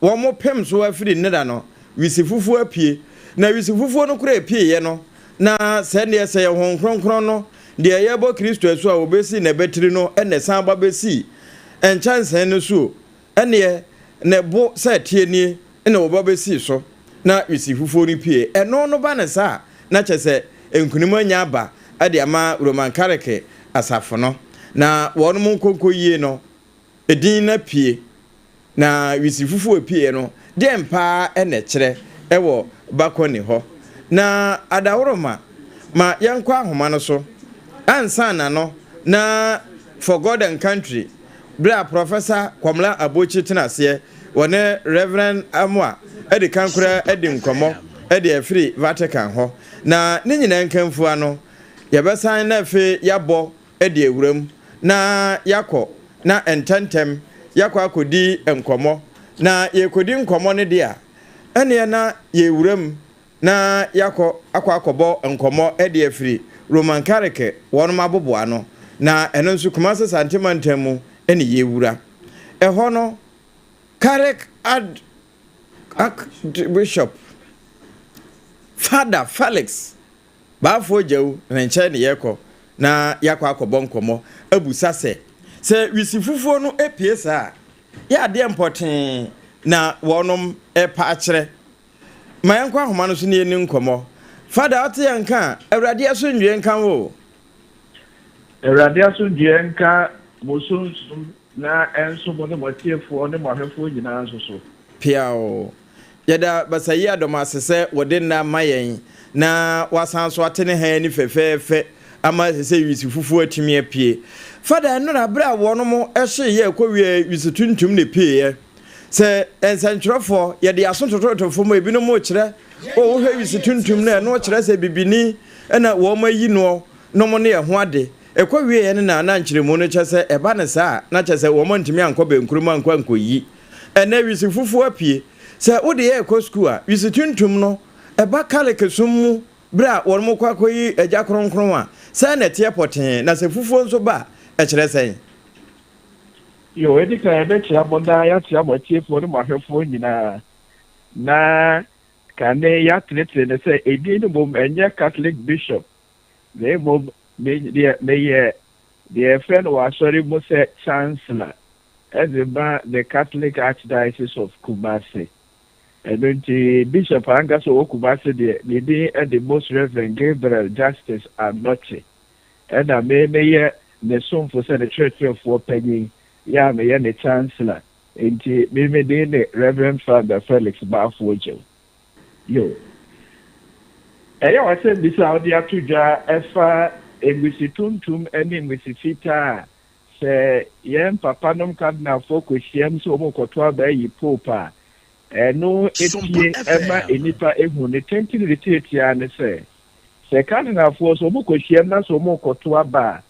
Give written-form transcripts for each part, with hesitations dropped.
Wɔpem so afiri nneda no, wisi fufuo apue. Na wisi fufuo no koraa ɛpieeɛ no, na sɛ ndeɛ sɛ yɛ Honhom Kronkron no, deɛ yɛbɔ Kristo asu a wɔbɛsi n'abatiri no na ɛsan ba bɛsii nkyɛnsee no so o, ɛnneɛ ne bo sɛ ɛteɛ nie na wɔba bɛsii so na wisi fufuo no pue. Ɛno no ba no saa a, na kyerɛ sɛ nkunim anya aba de ama Roman Kareke asafo no. Na wɔnom nkonkoyie no, edin no apue. Na wisi fufuo epieɛ no, deɛn paa na ɛkyerɛ wɔ Bakɔni hɔ? Na adaworoma, ma yɛnkɔ ahoma no so. Ansa na no, na For God and Country, berɛ a Prɔfɛsa Kwamla Abokyi tena aseɛ, wɔne Rev. Amoah adi kan koraa adi nkɔmmɔ de afiri Vatican hɔ. Na ne nyinaa nkamfua no, yɛbɛsan na afei yɛabɔ de awura mu na yɛakɔ na ntɛmntɛm yɛakɔ akɔdi nkɔmmɔ. Na yɛrekɔdi nkɔmmɔ no deɛ a, ɛnneɛ na yɛrewura mu na yɛakɔ akɔ akɔbɔ nkɔmmɔ de afiri Roman Kareke wɔnom aboboano, na ɛno nso Kumase Sante mantam mu ne yɛrewura. Ɛhɔ no, Karek Ad Archbishop Father Felix Baafoɔ Gyawu ne nkyɛn ne yɛrekɔ na yɛakɔ akɔbɔ nkɔmmɔ abusa sɛ, sɛ wisi fufuo no pue saa a, yɛ adeɛ mpɔtee na wɔnom repa akyerɛ? Ma yɛnkɔ ahoma no so na yɛnni nkɔmmɔ. Fada, wote yɛn nka a, Awurade asomdwoeɛ nka wo o. Awurade asomdwoeɛ nka mo sunsum na ɛnso mo ne mo atiefoɔ ne mo ahwɛfoɔ nyinaa nso so. Peaw. Yɛda Basayi Adom ase sɛ wɔde nna ama yɛn na wasan nso ate ne hann ani fɛfɛɛfɛ ama ɛsɛ sɛ wisi fufuo atumi apue. Fada, ɛnora berɛ a wɔnom hyeeɛ kɔwiee wisi tuntum na ɛpueeɛ. Sɛ nsɛntwerɛfoɔ, yɛde yɛn aso tototo fam a, ebinom rekyerɛ, o wohwɛ wisi tuntum no a, ɛno kyerɛ sɛ bibini na wɔn ayi noɔ nom ne ɛho ade. Ɛkɔ wieeɛ no na na nkyerɛmu no kyerɛ sɛ ɛba no saa a, na kyerɛ sɛ wɔn antumi ankɔ bɛnkurom ankɔ ankɔyi. Ɛnnɛ wisi fufuo apue. Sɛ wode yɛ rekɔ sukuu a, wisi tuntum no, ɛba Kaleke som mu berɛ a wɔn rekɔ akɔyi Agya Kronkron a, sɛn na ɛteɛ pɔtee, na sɛ fufuo nso ba a, ɛkyerɛ sɛn? Yo, edi kan yɛbɛkyia mo na yɛakyia mo atiefoɔ ne mo ahwɛfoɔ nyinaa. Na kane yɛatenetene no sɛ edin no mmom ɛnyɛ Catholic Bishop, na mmom me deɛ meyɛ deɛ yɛfrɛ no wɔ asɔre mu sɛ Chancellor ɛde ma the Catholic Archdiocese of Kumasi. Ɛno nti Bishop ankasa ɔwɔ Kumasi deɛ ne din de Most Reverend Gabriel Justice Anokye. Ɛna me meyɛ ne somfo sɛ ne kyerɛkyerɛfoɔ panyin, yɛ a meyɛ ne chancellor, enti me me din ne Rev. Father Felix Baffour Gyau. Yo. Ɛyɛ w'asɛmmisa a wode ato dwa ɛfa nwisi tuntum ne nwisi fitaa a sɛ yɛn papanom cardinalfoɔ kɔhyiam sɛ wɔrekɔto aba ayi Pope a, ɛno pue ma nnipa hu. Ne tenten ne tiatia ne sɛ, Sɛ Cardinalfoɔ sɛ wɔkɔhyiam na sɛ wɔrekɔto aba a,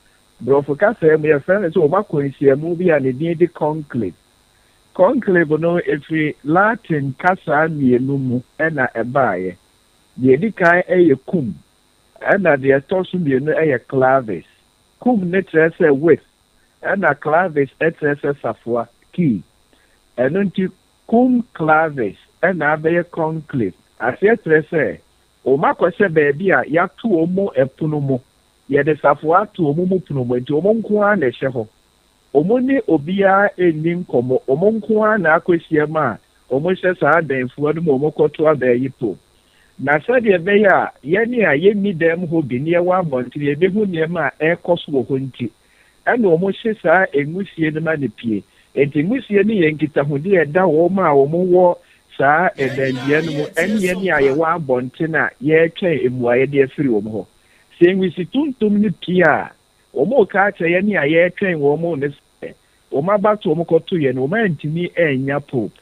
Borɔfo kasa mu yɛfrɛ no sɛ wɔakɔ nhyiamu bi a ne din de conclave. Conclave no ɛfiri Latin kasa mmienu mu na ɛbaeɛ. Deɛ ɛdi kan yɛ cum, ɛna deɛ ɛtɔ so mmienu yɛ clavis. Cum no kyerɛ sɛ with, ɛna clavis kyerɛ sɛ safoa, key. Ɛno nti cum clavis na abɛyɛ conclave. Aseɛ kyerɛ sɛ Wɔakɔhyɛ baabi a yɛato wɔn pono mu. Yɛde safoa ato wɔn mu pono mu, enti wɔn nko ara na ɛhyɛ hɔ. Wɔne obiara nni nkɔmmɔ. Wɔn nko ara na akɔhyiam a wɔhyɛ saa dan fua no mu a wɔkɔto aba yi po. Na sɛdeɛ ɛbɛyɛ a yɛn a yɛnni dan mu hɔ bi na yɛwɔ abɔntene yɛbɛhu nneɛma a ɛrekɔ so wɔ hɔ nti, ɛna wɔhye saa nwusie no ma no pue. Enti nwusie no yɛ nkitahodie a ɛda wɔn a wɔwɔ saa ɛdandua no mu ne yɛn a yɛwɔ abɔnten a yɛretwɛn mmuaeɛ de afiri wɔn hɔ. Sɛ nwusi tuntum no pue a, wɔreka akyerɛ yɛn a yɛretwɛn wɔn no sɛ wɔn abatoɔ a wɔkɔtoeɛ no, wɔantumi annya Pope.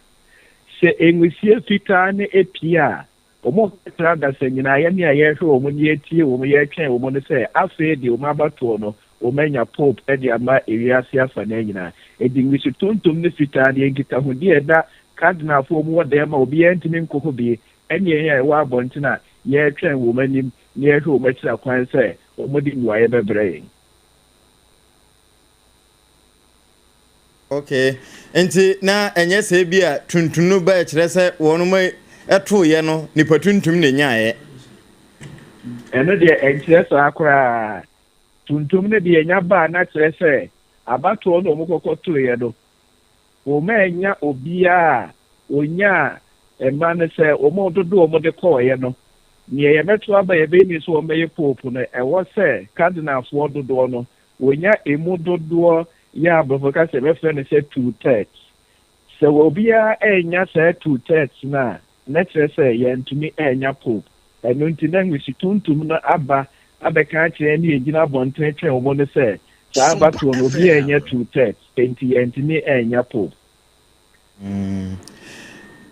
Sɛ nwusie fitaa no pue a, Wɔka adasa nyinaa, yɛn a yɛrehwɛ wɔn na yɛretie wɔn, yɛretwɛn wɔn no sɛ afei de wɔn abatoɔ no, wɔanya Pope de ama ewiase afanaa nyinaa. Enti nwisi tuntum ne fitaa no yɛ nkitahodie a ɛda Cardinalfoɔ a wɔwɔ dan mu a obiara ntumi nkɔ hɔ bi ne yɛn a yɛwɔ abɔnten a yɛretwɛn wɔn anim na yɛrehwɛ wɔn akyiri akwan sɛ wɔde mmuaeɛ bɛbrɛ yɛn. Okay, nti na ɛnyɛ sɛ ebi a tuntum no ba ɛkyerɛ sɛ wɔn ɛtoeɛ no nipa tuntum na enyaeɛ. Ɛno deɛ ɛnkyerɛ saa koraa. Tuntum no deɛ nya baa na kyerɛ sɛ abatoɔ no wɔn kɔkɔ toeɛ no, wɔn anya obiara a onyaa mma no sɛ wɔn dodoɔ wɔn de kɔɔeɛ no, nea yɛbɛto aba yɛbɛyi ne sɛ wɔn bɛyɛ pope no, ɛwɔ sɛ cardinalfoɔ dodoɔ no wɔnya emu dodoɔ yɛ aborɔfo ka sɛ yɛbɛfrɛ no sɛ 2/3. Sɛ obiara ɛnya saa 2/3 no a, na kyerɛ sɛ yɛntumi ɛnya pope. Ɛno nti na nwisi tuntum no aba abɛka akyerɛ ne yɛgyina abɔnten twɛn wɔn no sɛ saa abatoɔ no obiara ɛnya 2/3, nti yɛntumi ɛnya pope.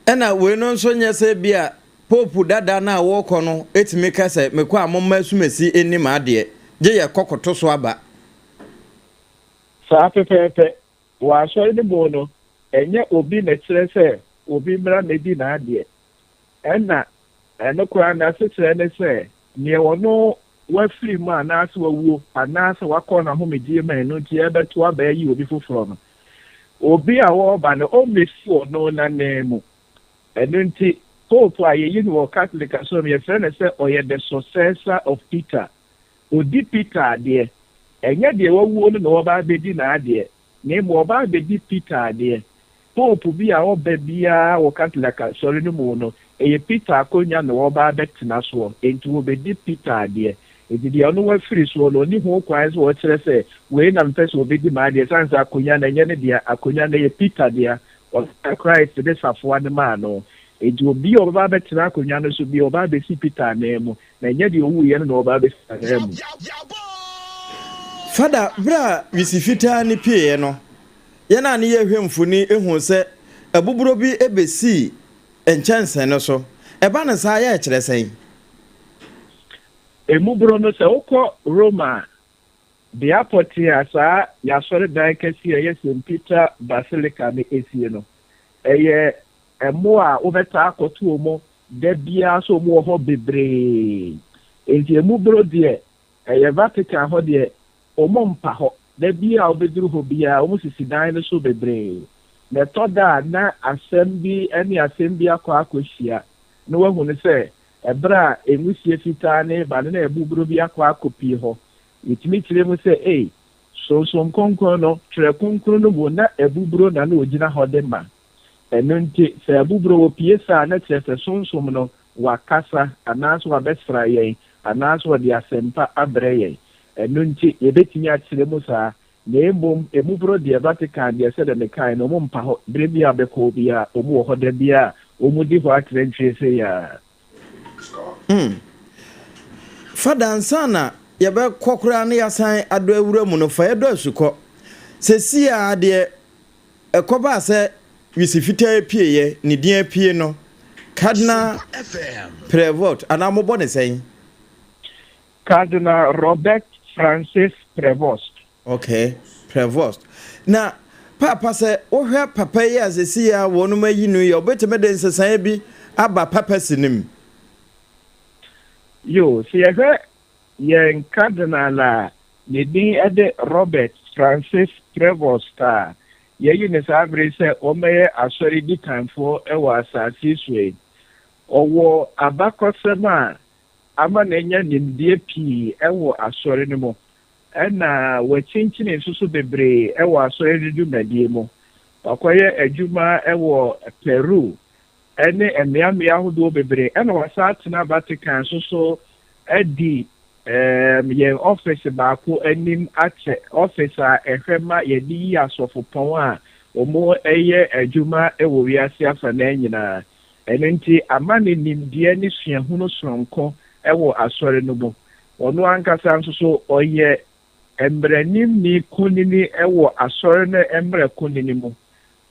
Ɛna wei no nso nyɛ sɛ bi a pope dada no a wɔrekɔ no ɛtumi ka sɛ mekɔ a momma asumasi anim adeɛ gye yɛ kɔkɔto so aba. Saa pɛpɛɛpɛ. Wɔ asɔre no mu no, ɛnyɛ obi na kyerɛ sɛ obi mmra mmɛdi n'adeɛ. Ɛna ɛno koraa n'asekyerɛ ne sɛ nea ɔno wafiri mu anaasɛ wawuo anaasɛ wakɔ n'ahomegye mu a, ɛno nti yɛbɛto aba ayi obi foforɔ no, obi a wɔreba no ɔmmɛsi ɔno n'anan mu. Ɛno nti pope a yɛyi no wɔ Catholic asɔre mu, yɛfrɛ no sɛ ɔyɛ the successor of Peter. Odi Peter adeɛ. Ɛnyɛ deɛ wawuo no na wɔba abɛdi n'adeɛ, na mmom ɔba abɛdi Peter adeɛ. Pope bi a ɔba biara wɔ Catholic asɔre no mu no, ɛyɛ Peter akonnwa na wɔba abɛtena soɔ, nti wɔbɛdi Peter adeɛ. Nti deɛ ɔno wafiri soɔ no, ɔni ho kwan sɛ wɔkyerɛ sɛ wei na mpɛ sɛ wɔbɛdi m'adeɛ, sane sɛ akonnwa no ɛnyɛ ne deɛ. Akonnwa no ɛyɛ Peter deɛ ɔna Christ de safoa no maa no. Nti obi a ɔbɛba abɛtena akonnwa no so bi, ɔba abɛsi Peter anan mu, na ɛnyɛ deɛ owuiɛ no na ɔba abɛsi anan mu. Fada, berɛ a wisi fitaa ne pieeɛ no, yɛn a ne yɛhwɛ mfoni ehu sɛ abuburo bi ebesii nkyɛnsee no so. Ɛba no saa yɛ kyerɛ sɛn? Emu boro no, sɛ wokɔ Roma a, bea pɔtee a saa yɛasɔredan kɛseɛ a ɛyɛ St Peter Basilica no esie no, ɛyɛ mmoa a wobɛtaa akɔto wɔn da biara so wɔn wɔ hɔ bebree. Nti emu boro deɛ, ɛyɛ Vatican hɔ deɛ, wɔn mpa hɔ. Da biara a wobɛduru hɔ biara, wɔn sisi dan no so bebree. Na ɛtɔ da a na asɛm bi ne asɛm bi akɔ akɔhyia na wahu no sɛ ɛberɛ a enwusie fitaa ne ba no na ɛbuburo bi akɔ akɔpie hɔ. Yɛtumi kyerɛ mu sɛ ei, Sonsom Kronkron no, Twerɛ Kronkron no mu na abuburo na na ogyina hɔ de ma. Ɛno nti sɛ abuburo wɔ pie saa na kyerɛ sɛ Sonsom no wakasa anaasɛ wabɛsra yɛn anaasɛ ɔde asɛmpa abrɛ yɛn. Ɛno nti yɛbɛtumi akyerɛ mu saa. Na mmom emuburo deɛ, Vatican deɛ, sɛdeɛ mekae no, ɔmo mpa hɔ. Berɛ bi a bɛkɔ biara, ɔmo wɔ hɔ da biara, ɔmo di hɔ atrɛntwie sɛ yaa. Fada, ansa na yɛbɛkɔ koraa na yɛasan adɔ awura mu no, fa yɛdɔ asukɔ. Sɛsi a deɛ ɛkɔbaa sɛ wisi fitaa pieeɛ, ne din apue no, Cardinal Prevost, anaa mobɔ ne sɛn? Cardinal Robert Francis Prevost. Okay, Prevost. Na Papa, sɛ wohwɛ papa yi a sɛsi a wɔnom ayi no yi a, wobɛtumi de nsesaeɛ bi aba papacy no mu? Yo, sɛ yɛhwɛ yɛn cardinal a ne din de Robert Francis Prevost a yɛyi ne saa bere sɛ ɔmmɛyɛ asɔre dikanfoɔ wɔ asase so yi, ɔwɔ abakɔsɛm a ama n'anya nimdeɛ pii wɔ asɔre no mu, ɛna wakyinkyini nso so bebree wɔ asɔre no dwumadie mu. Wakɔyɛ adwuma wɔ Peru ɛne mmeammea ahodoɔ bebree, ɛna wasan atena Vatican nso so adi yɛn office baako anim akyɛ, office a ɛhwɛ ma yɛde yi asɔfopɔn a wɔn yɛ adwuma wɔ wiase afanan nyinaa. Ɛno nti ama ne nimdeɛ ne suahunu soronko wɔ asɔre no mu. Ɔno ankasa nso so ɔyɛ mmaranimni kunini wɔ asɔre no mmara kunini mu.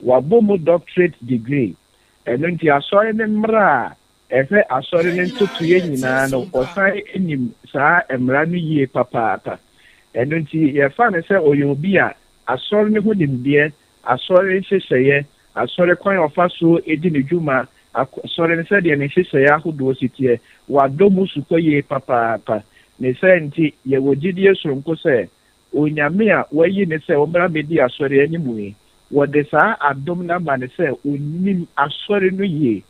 Wabɔ mu doctorate degree. Ɛno nti asɔre no mmara a ɛhwɛ asɔre no ntotoeɛ nyinaa no, ɔsan nim saa mmara no yie papaapa. Ɛno nti yɛfa no sɛ ɔyɛ obi a asɔre no ho nimdeɛ, asɔre nhyehyɛeɛ, asɔre kwan a ɔfa so di ne dwuma, asɔre no sɛdeɛ ne nhyehyɛeɛ ahodoɔ si teɛ, wadɔ mu sukɔ yie papaapa. Ne sɛ nti yɛwɔ gyidie soronko sɛ Onyame a wayi ne sɛ ɔmmra mmɛdi asɔre anim yi, Wɔde saa adom no ama no sɛ ɔnim Asɔre no yie,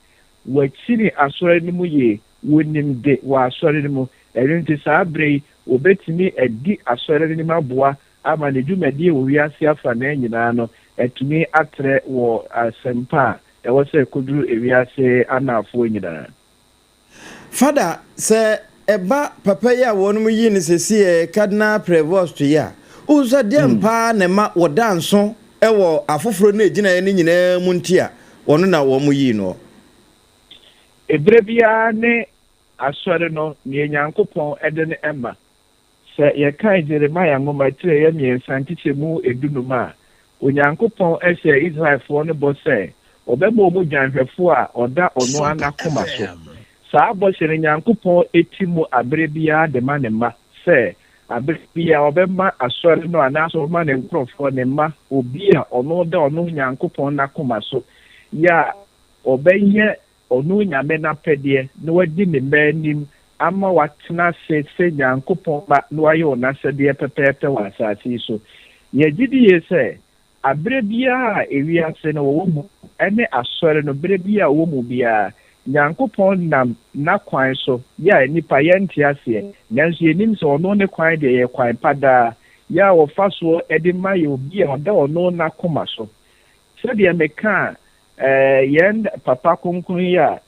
wakyini Asɔre no mu yie, wɔnim de wɔ Asɔre no mu. Ɛno nti saa berɛ yi ɔbɛtumi adi Asɔre no anim aboa ama ne dwumadie wɔ wiase afanaa nyinaa no atumi atrɛ wɔ asɛmpa a ɛwɔ sɛ ɛkɔduru ewiase anaafoɔ nyinaa. Fada, sɛ ɛba papa yi a wɔnom yii no sesei Cardinal Prevost yi a, wohu sɛ deɛn paa na ɛma wɔda nso wɔ afoforɔ no a ɛgyinaeɛ no nyinaa mu nti a ɔno na wɔn yii noɔ? Eberɛ biara ne Asɔre no neɛ Nyankopɔn de no ma. Sɛ yɛkan Jeremia nwoma tiri a ɛyɛ mmiɛnsa nkyekyɛmu dunum a, Onyankopɔn hyɛɛ Israelfoɔ no bɔ sɛ ɔbɛma wɔn dwanhwɛfoɔ a ɔda ɔno ara n'akoma so. Saa bɔhyɛ no Nyankopɔn ti mu aberɛ biara de ma ne mma sɛ aberɛ biara ɔbɛma Asɔre no anaasɛ ɔbɛma ne nkorɔfoɔ, ne mma, obi a ɔno da ɔno Nyankopɔn n'akoma so yɛ a ɔbɛyɛ Ɔno Nyame n'apɛdeɛ na wadi ne mma anim ama wɔatena ase sɛ Nyankopɔn mma na wɔayɛ wɔn asɛdeɛ pɛpɛɛpɛ wɔ asase yi so. Yɛgye di yie sɛ, aberɛ biara a ewiase no wɔwɔ mu ne Asɔre no berɛ biara a wɔwɔ mu biara, Nyankopɔn nam N'akwan so yɛ a nnipa yɛnte aseɛ, nanso yɛnim sɛ Ɔno ne kwan deɛ ɛyɛ kwan pa daa, yɛ a ɔfa soɔ de ma yɛ obi a ɔda Ɔno n'akoma so. Sɛdeɛ mekaa Yɛn papa kronkron yi a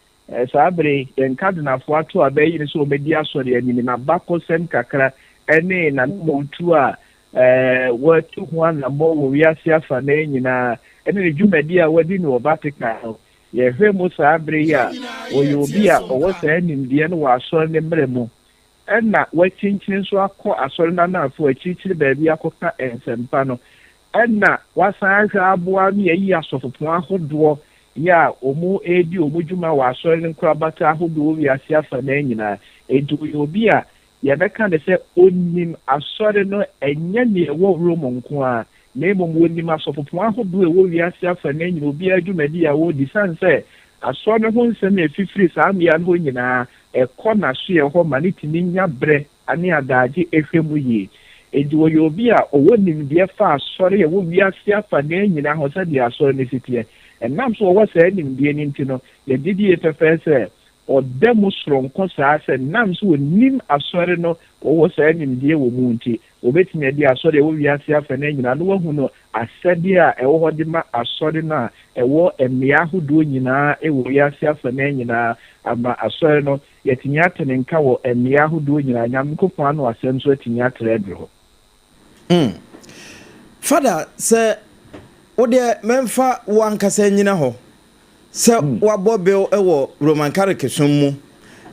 saa bere yi yɛn kadenafoɔ ato aba ayi no sɛ ɔmmɛdi asɔre anim, n'abakɔsɛm kakra ne n'anammɔntuo a watu ho anammɔn wɔ wiase afanaa nyinaa ne ne dwumadi a wadi no wɔ Vatican no, yɛhwɛ mu saa bere yi a, ɔyɛ obi a ɔwɔ saa nimdeɛ no wɔ asɔre no mmara mu Ɛnna wakyinkyini nso akɔ asɔre no anafoɔ akyirikyiri baabi akɔka nsɛmpa no. Ɛnna wasan ahwɛ aboa ano ayi asɔfopɔn ahodoɔ yɛ a wɔredi wɔn dwuma wɔ asɔre no nkorabata ahodoɔ wɔ wiase afanaa nyinaa. Enti ɔyɛ obi a yɛbɛka no sɛ ɔnim asɔre no ɛnyɛ deɛ ɛwɔ Rome nko ara, na mmom wɔnim asɔfopɔn ahodoɔ a ɛwɔ wiase afanaa nyinaa, obiara dwumadi a ɔredi. Ɛsiane sɛ asɔre no ho nsɛm a ɛfifiri saa mmea no hɔ nyinaa ɛkɔ n'asoɛe hɔ ma no tumi nya berɛ ne adaagye hwɛ mu yie. Enti ɔyɛ obi a ɔwɔ nimdeɛ fa asɔre a ɛwɔ wiase afanaa nyinaa ho sɛdeɛ asɔre no si teɛ. Ɛnam sɛ ɔwɔ saa nimdeɛ no nti no, yɛgye die pɛfɛɛ sɛ ɔda mu soronko saa sɛ ɛnam sɛ ɔnim asɔre no, ɔwɔ saa nimdeɛ wɔ mu nti, ɔbɛtumi adi asɔre a ɛwɔ wiase afanaa nyinaa na wahu no Asɛdeɛ a ɛwɔ hɔ de ma Asɔre no a ɛwɔ mmea ahodoɔ nyinaa wɔ wiase afanaa nyinaa ama Asɔre no yɛatumi ate ne nka wɔ mmea ahodoɔ nyinaa, Nyankopɔn ano asɛm nso atumi atrɛ aduru hɔ. Hmm. Fada, sɛ wodeɛ mɛmfa wo ankasa nnyina hɔ sɛ wɔabɔ bew wɔ Roman Catholic som mu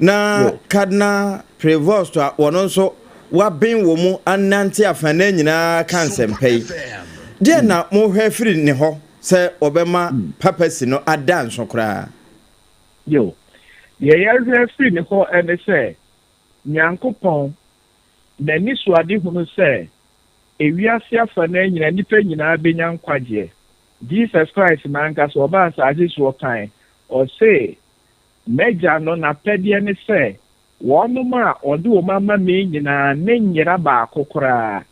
na Cardinal Prevost a ɔno nso waben wɔ mu anante afanan nyinaa ka nsɛmpa yi. Deɛn na mohwɛ firi ne hɔ sɛ ɔbɛma papacy no ada nso koraa? Yiw. Deɛ yɛhwɛ firi ne hɔ ne sɛ Nyankopɔn n'anisoadehunu sɛ ewiase afanan nyinaa nnipa nyinaa bɛnya nkwagyeɛ. Jesus Christ nankasa ɔbaa asaase so ɔkae, ɔse, M'Agya no n'apɛdeɛ ne sɛ wɔnom a ɔde wɔn ama me nyinaa ne nyera baako koraa,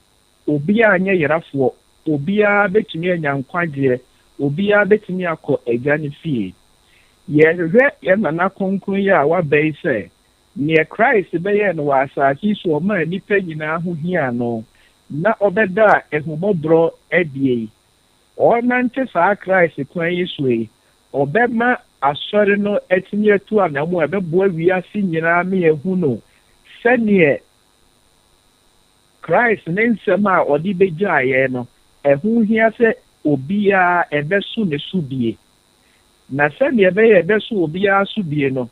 obiara nyɛ yerafoɔ, obiara bɛtumi anya nkwagyeɛ, obiara bɛtumi akɔ Agya no fie. Yɛhwehwɛ yɛn Nana Kronkron yi a waba yi sɛ neɛ Christ bɛyɛɛ no wɔ asaase yi so ɔmaa nnipa nyinaa ho hiaa no na ɔbɛdaa ahummɔborɔ adie yi, Ɔrenante saa Christ kwan yi so yi, ɔbɛma Asɔre no atumi atu anamon a ɛbɛboa wiase nyinaa ma yɛahu no sɛdeɛ Christ ne nsɛm a ɔde bɛgyaa yɛn no, ɛho hia sɛ obiara ɛbɛso ne so bie. Na sɛdeɛ ɛbɛyɛ ɛbɛso obiara so bie no,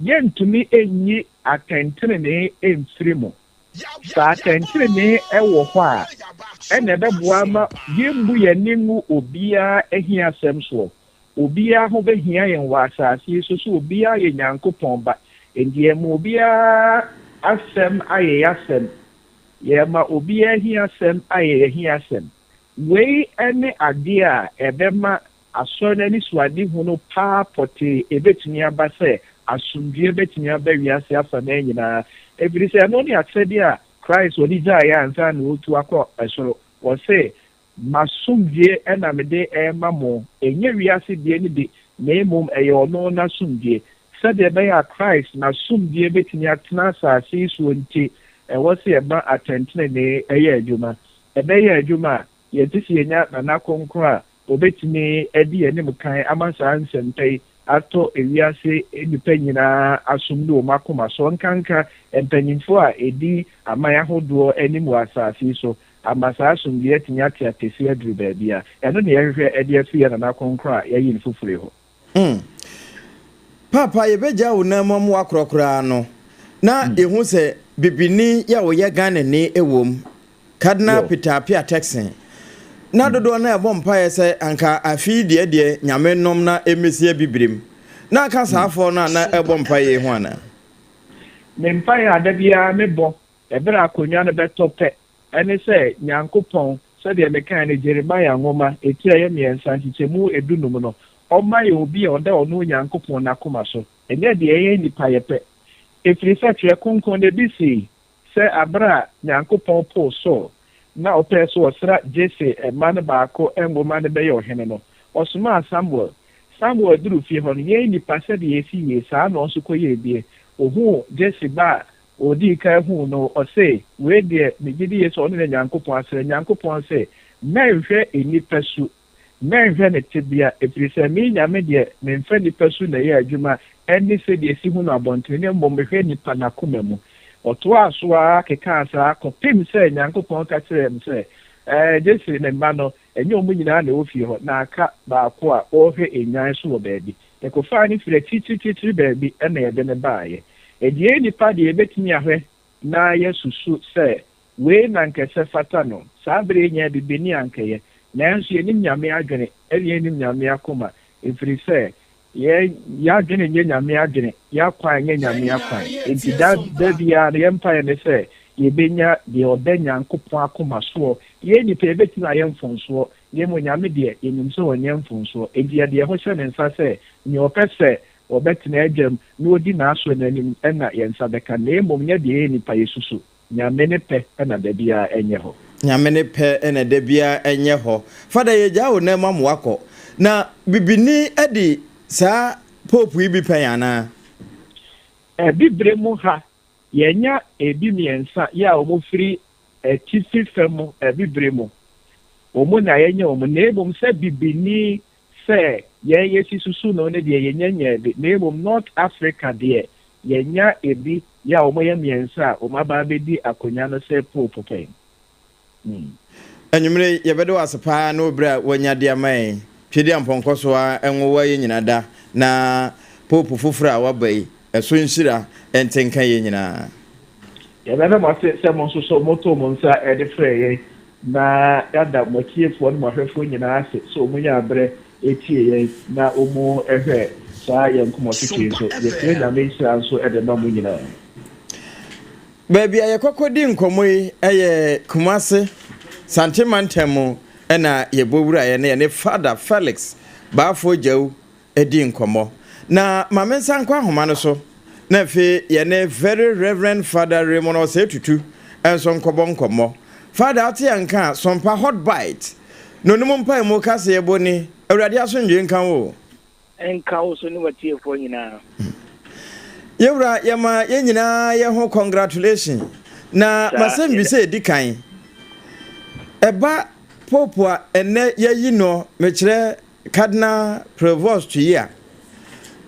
yɛntumi nyi atɛntenenee mfiri mu. Sɛ atɛntrenee wɔ hɔ a, ɛnna ɛbɛboa ama yɛremmu yɛn ani ngu obiara ahiasɛm soɔ. Obiara ho bɛhia yɛn wɔ asase yi so sɛ obiara yɛ Nyankopɔn ba. Enti yɛma obiara asɛm ayɛ yɛn asɛm. Yɛma obiara ahiasɛm ayɛ yɛn ahiasɛm. Wei ne adeɛ a ɛbɛma Asɔre no anisoadehunu paa pɔtee ɛbɛtumi aba sɛ asomdwoeɛ bɛtumi aba wiase afanaa nyinaa, ɛfiri sɛ ɛno ne akyɛdeɛ a Christ ɔde gyaeɛ ansa na ɔretu akɔ soro. Ɔse, M'asomdwoeɛ na mede rema mo, ɛnyɛ wiase deɛ no bi, na mmom ɛyɛ ɔno n'asomdwoeɛ. Sɛdeɛ ɛbɛyɛ a Christ n'asomdwoeɛ bɛtumi atena asase yi soɔ nti, ɛwɔ sɛ yɛma atɛntenenee yɛ adwuma. Ɛbɛyɛ adwuma a, yɛgye sɛ yɛnya Nana Kronkron a ɔbɛtumi adi yɛn anim kan ama saa nsɛmpa yi atɔ ewiase nnipa nyinaa asom ne wɔn akoma so, nkanka mpanyimfoɔ a ɛdi aman ahodoɔ anim wɔ asase yi so, ama saa asomdwoeɛ yi atumi ate apɛsi aduru baabi a ɛno na yɛhwehwɛ de afiri yɛn Nana Kronkron a yɛayi no foforɔ yi hɔ. Mm. Paapa yɛbɛgyaa wo nan mu ama woakorɔ koraa no, na yɛhu sɛ bibini yɛ a ɔyɛ Ghanani wom, Cardinal Peter Appiah Turkson. Na dodoɔ no ɛbɔ mpaeɛ sɛ anka afe yi deɛ deɛ Nyame nnom na ɛmmɛsi Abibirem. Na aka saa afoɔ no a na ɛbɔ mpaeɛ yi ho anaa? Me mpaeɛ a da biara mebɔ ɛberɛ a akonnwa no bɛtɔ pɛ Ɛne sɛ, Nyankopɔn, sɛdeɛ mekaeɛ no Jeremia nwoma, etire a ɛyɛ mmiɛnsa, nkyekyɛmu edunum no, ɔmma yɛn obi a ɔda ɔno Onyankopɔn n'akoma so, ɛnyɛ deɛ yɛn nnipa yɛpɛ. Ɛfiri sɛ Twerɛ Kronkron no ebi sii sɛ aberɛ a Nyankopɔn poo Saul, na ɔpɛɛ sɛ ɔsra Jese mma no baako ngo ma no bɛyɛ ɔhene no, ɔsomaa Samuel. Samuel duruu fie hɔ no, yɛn nnipa sɛdeɛ yɛsi yie, saa na ɔnso kɔyɛɛ bie. Ɔhuu Jese ba a Odii kan huu no, ɔse, Wei deɛ megye die sɛ ɔno na Nyankopɔn asra. Nyankopɔn se, Mɛnhwɛ nnipa su, mɛnhwɛ ne tebea, ɛfiri sɛ me Nyame deɛ memfa nnipa su na ɛyɛ adwuma ɛne sɛdeɛ ɛsi hu no abɔntene, na mmom mehwɛ nnipa n'akoma mu. Ɔtoaa so ara kekaa saa kɔpem sɛ Nyankopɔn ka kyerɛɛ no sɛ, Ɛɛ, Jesse ne mma no, ɛnyɛ wɔn nyinaa na ɛwɔ fie hɔ, na aka baako a ɔrehwɛ nnwan so wɔ baabi. Yɛkɔfaa no firii akyirikyirikyirikyiri baabi na yɛde no baeɛ. Enti yɛn nnipa deɛ yɛbɛtumi ahwɛ na yɛasusu sɛ wei na anka ɛsɛ fata no, saa berɛ yi nyɛ bibini anka ɛyɛ. Nanso yɛnnim Nyame adwene ɛne yɛnnim Nyame akoma, ɛfiri sɛ yɛn adwene nyɛ Nyame adwene, yɛn akwan nyɛ Nyame akwan. Enti da da biara no yɛn mpaeɛ ne sɛ yɛbɛnya deɛ ɔda Nyankopɔn akoma soɔ. Yɛn nnipa yɛbɛtumi ayɛ mfomsoɔ, Na mmom Nyame deɛ, yɛnim sɛ ɔnyɛ mfomsoɔ, enti yɛde yɛn ho hyɛ ne nsa sɛ nea ɔpɛ sɛ ɔbɛtena adwam na ɔdi n'asoɛ no anim na yɛn nsa bɛka, na mmom nyɛ deɛ yɛn nnipa yɛsusu. Nyame ne pɛ na da biara ɛnyɛ hɔ. Nyame ne pɛ na da biara ɛnyɛ hɔ. Fada yɛgyaa wo nɛ ma mo wakɔ. Na bibini adi saa pope yi bi pɛn anaa? Abibire mu ha yɛanya ebi miɛnsa yɛ a wɔn firi atifi fam abibire mu, wɔn na yɛnyɛ wɔn, na mmom sɛ bibini sɛ yɛn yɛsi susu no no deɛ yɛnya nyaa bi, na mmom North Africa deɛ yɛnya ebi yɛ a wɔyɛ miɛnsa a wɔn aba abɛdi akonwa no sɛ Pope pɛn. Anwummere yi, yɛbɛda wo ase paa ne wo berɛ a woanya de ama yɛn. Twedeampɔn kɔ so ara nwowa yɛn nyinaa da, na Pope foforɔ a waba yi, ɛso nhyira nte nka yɛn nyinaa. Yɛbɛda mo ase sɛ mo nso so motoo mo nsa de frɛɛ yɛn, na yɛada mo atiefoɔ ne mo ahwɛfoɔ nyinaa ase sɛ wɔnyaa berɛ tiee yɛn na wɔhwɛɛ saa yɛn nkɔmmɔtwetwe yi nso. Yɛsrɛ Nyame nhyira nso de ma mo nyinaa. Baabi a yɛkɔkɔdi nkɔmmɔ yi yɛ Kumase, Sante mantam mu na yɛbɔ wuraeɛ na yɛne Fada Felix Baafoɔ Gyau di nkɔmmɔ. Na ma mensan nkɔ ahoma no so na afei yɛne Very Reverend Father Raymond Osei Tutu nso nkɔbɔ nkɔmmɔ. Fada wote yɛn nka a, Sompa Hot Bite na onim mpaemu kaseɛbɔ ni. Awurade asomdwoe nka wo o. Nka wo so ne w'atiefoɔ nyinaa. Yɛwura yɛma yɛn nyinaa yɛ ho congratulation na masɛm bi sɛ ɛdi kan ɛba pope a ɛnɛ yɛyi noɔ mekyerɛ Cardinal Prevost yi a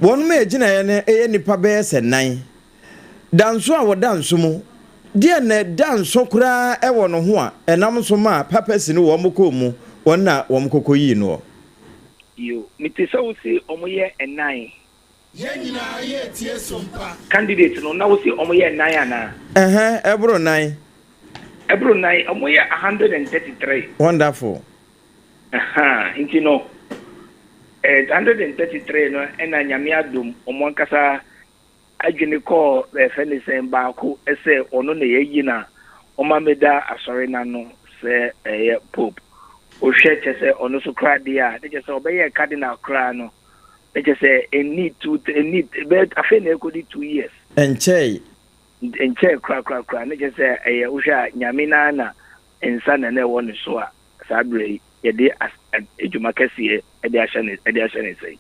wɔnom a ɛgyinaeɛ no ɛyɛ nnipa bɛyɛ sɛ nan danso a wɔda nso mu deɛ na ɛda nso koraa ɛwɔ no ho a ɛnam nso maa papacy no wɔn kɔɔ mu wɔn na wɔn kɔkɔ yii noɔ. Yo, mete sɛ wo se ɔmo yɛ nnan. Yɛn nyinaa yɛ tie sompa. Candidate no, na wo se ɔmo yɛ nnan anaa? Ɛhɛn, ɛboro nnan. Ɛboro nnan, ɔmo yɛ 133. Wonderful. Ahaa, nti no, eh, 133 no ɛna Nyame adom, ɔmo ankasa adwene kɔɔ yɛfrɛ no sɛn baako sɛ ɔno na yɛayi no a ɔma meda asɔre no ano sɛ ɛyɛ pope. Wohwɛ kyɛ sɛ ɔno so koraa deɛ a ne kyɛ sɛ ɔbɛyɛɛ cardinal koraa no ne kyɛ sɛ ɛnni two ɛnni bɛyɛ afei na ɛkɔdi 2 years. Ɛnkyɛe. Nkyɛe koraa koraa koraa ne kyɛ sɛ ɛyɛ wohwɛ a Nyame no ara na nsa na na ɛwɔ ne so a. saa berɛ yi yɛde adwuma kɛseɛ de ahyɛ ne de ahyɛ ne nsa yi.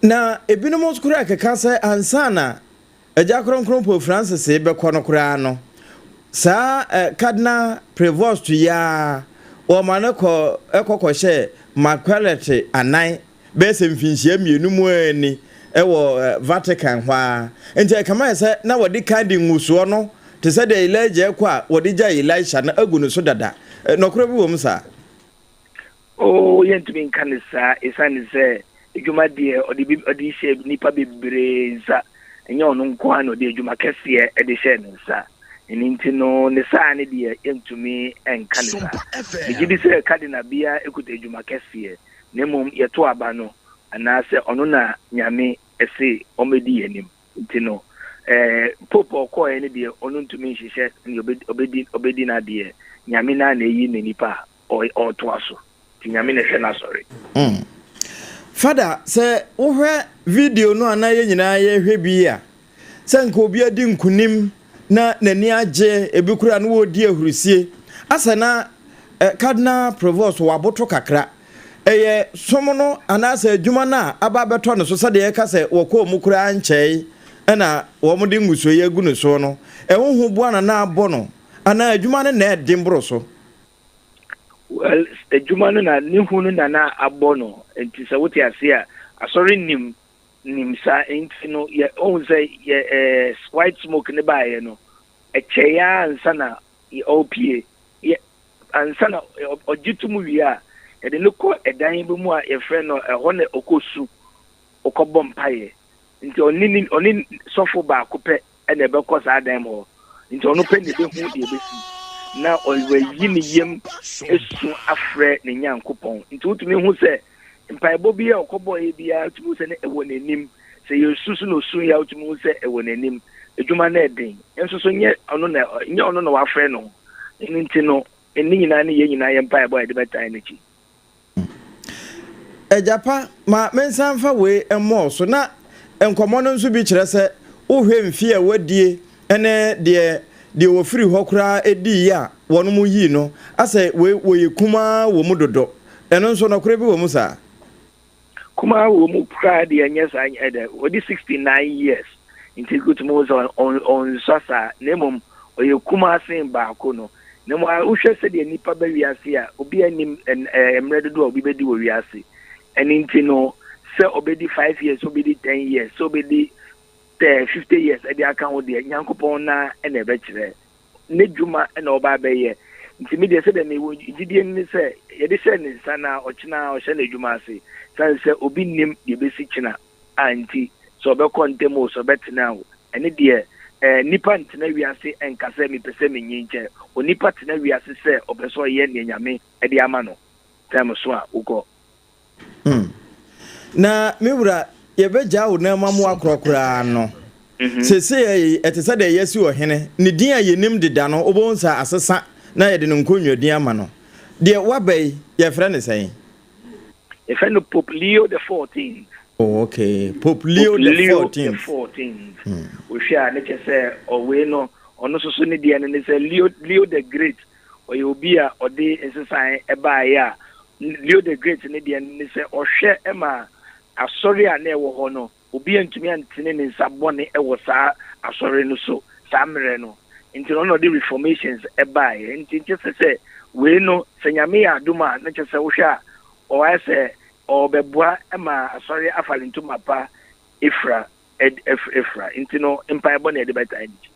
Na ebinom nso koraa keka sɛ ansa na Agya Kronkron Pope Francis rebɛkɔ no koraa no, saa Cardinal Prevost yi ara, wɔma no kɔ kɔ kɔhyɛɛ Marquardt anan bɛyɛ sɛ mfinhyia mmienu mu ara ni wɔ Vatican hɔ ara. Nti ɛkame ayɛ sɛ na wɔde kan de ngusoɔ no te sɛ deɛ Elijah rekɔ a wɔde gyae Elisha no agu ne so dada. Nɔkorɛ bi wɔ mu saa? Oo, yɛntumi nka no saa, esiane sɛ adwuma deɛ ɔde bi ɔde hyɛ nnipa bebree nsa, ɛnyɛ ɔno nko ara na ɔde adwuma kɛseɛ de hyɛɛ ne nsa. Ɛno nti no, ne saa no deɛ yɛntumi nka no saa. Megye di sɛ Cardinal biara kuta adwuma kɛseɛ, na mmom yɛto aba no, anaasɛ ɔno na Nyame se ɔmmɛdi yɛn anim. Nti no, eh, Pope a ɔkɔɔɛ no deɛ ɔno ntumi nhyehyɛ sɛdeɛ ɔbɛdi ɔbɛdi n'adeɛ. Nyame no ara na ayi ne nipa a ɔretoa so. Nti Nyame na ɛhwɛ n'asɔre. Mm. Fada, sɛ wohwɛ video no a na yɛn nyinaa yɛhwɛ bi yi a, sɛ nka obi adi nkunim na n'ani agye, ebi koraa na wɔredi ahurusie, asɛ na eh, Cardinal Prevost waboto kakra. Ɛyɛ som no anaasɛ adwuma no a aba abɛtɔ ne so sɛdeɛ yɛka sɛ wɔkɔɔ mu koraa nkyɛe na wɔde ngusoɔ yi agu ne soɔ no, ɛho ho boa na na abɔ no anaa adwuma no na ɛden boro so? Well, adwuma no na ne hu no na na abɔ no. Nti sɛ wote ase a, asɔre nim nim saa. Nti no yɛ ohun sɛ yɛ ɛɛ white smoke ne baeɛ no, ɛkyɛe ara ansa na ɔrepue. Yɛ ansa na ɔgye to mu wie a, yɛde no kɔ ɛdan bi mu a yɛfrɛ no ɛhɔ na ɔkɔsu, ɔkɔbɔ mpaeɛ. Nti ɔne ne ɔne sɔfo baako pɛ na ɛbɛkɔ saa dan mu hɔ. Nti ɔno pɛ na ɛbɛhu deɛ ɛbɛsi. Na wayi ne yam asu afrɛ ne Nyankopɔn. Nti wotumi hu sɛ mpaebɔ bi a ɔkɔbɔeɛ biara wotumi hu sɛ na ɛwɔ n'anim. Sɛ yɛsu so na ɔsu yɛ a wotumi hu sɛ ɛwɔ n'anim. Adwuma no ɛden. Nso so nyɛ ɔno na nyɛ ɔno na wafrɛ no. Ɛno nti no, ne nyinaa ne yɛn nyinaa yɛ mpaebɔ a yɛde bɛtaa n'akyi. Agya pa, ma mensan mfa wei mmɔ wo so. Na nkɔmmɔ no nso bi kyerɛ sɛ wohwɛ mfeɛ a wadie ne deɛ deɛ wɔfiri hɔ koraa diiɛ a wɔnom yii no, asɛ wei wɔyɛ kumaa wɔ mu dodo. Ɛno nso nɔkorɛ bi wɔ mu saa? Kumaa wɔ mu koraa deɛ ɛnyɛ saa ɛdɛ. Wadi 69 years nti wotumi hu sɛ ɔnsua saa na mmom ɔyɛ kumaa sen baako no. Na mmom wohwɛ sɛdeɛ nnipa ba wiase a, obiara nnim mmerɛ dodoɔ a obi bɛdi wɔ wiase. Ɛno nti no, sɛ ɔbɛdi 5 years, sɛ ɔbɛdi 10 years, sɛ ɔbɛdi 50 years ɛde aka ho deɛ, Nyankopɔn na ɛna ɛbɛkyerɛ. N'adwuma na ɔba abɛyɛ. Nti me deɛ sɛdeɛ mewɔ gyidie ne sɛ, yɛde hyɛ ne nsa na ɔkyena ɔhyɛ n'adwuma ase. Sane sɛ obi nnim deɛ ɛbɛsi kyena. a nti, sɛ ɔbɛkɔ ntɛm o, sɛ ɔbɛtena o, ɛno deɛ, eh, nnipa ntena wiase nka sɛ mepɛ sɛ menyin kyɛ. Onipa tena wiase sɛ ɔpɛ sɛ ɔyɛ nea Nyame de ama no. Time so a, wokɔ. Hmm. Na me wura, yɛbɛgyaa wo nan mu amoa korɔ koraa no. Seesei yi, ɛte sɛ deɛ yɛasi ɔhene. Ne din a yɛnim deda no, wobɛhu sɛ asesa na yɛde no nkonnwa din ama no. Deɛ waba yi, yɛfrɛ no sɛn? Yɛfrɛ no Pope Leo the Fourteenth. Oh, okay. Pope Leo Pope the Leo Fourteenth. the Fourteenth. Wohwɛ a ne kyɛ sɛ ɔwei no, ɔno nso so ne deɛ no ne sɛ Leo Leo the Great. Ɔyɛ obi a ɔde nsesan baeɛ a Leo the Great ne deɛ no ne sɛ ɔhwɛ ma asɔre a na ɛwɔ hɔ no Obi antumi antene ne nsa bɔne wɔ saa asɔre no so saa mmerɛ no, nti no ɔno na ɔde reformations baeɛ. Nti nkyɛ sɛ sɛ wei no sɛ Nyame yɛ adom a na kyɛ sɛ wohwɛ a ɔayɛ sɛ ɔrebɛboa ma asɔre afa ne ntoma pa afira afira. Nti no mpaebɔ na yɛde bɛtaa ne akyi.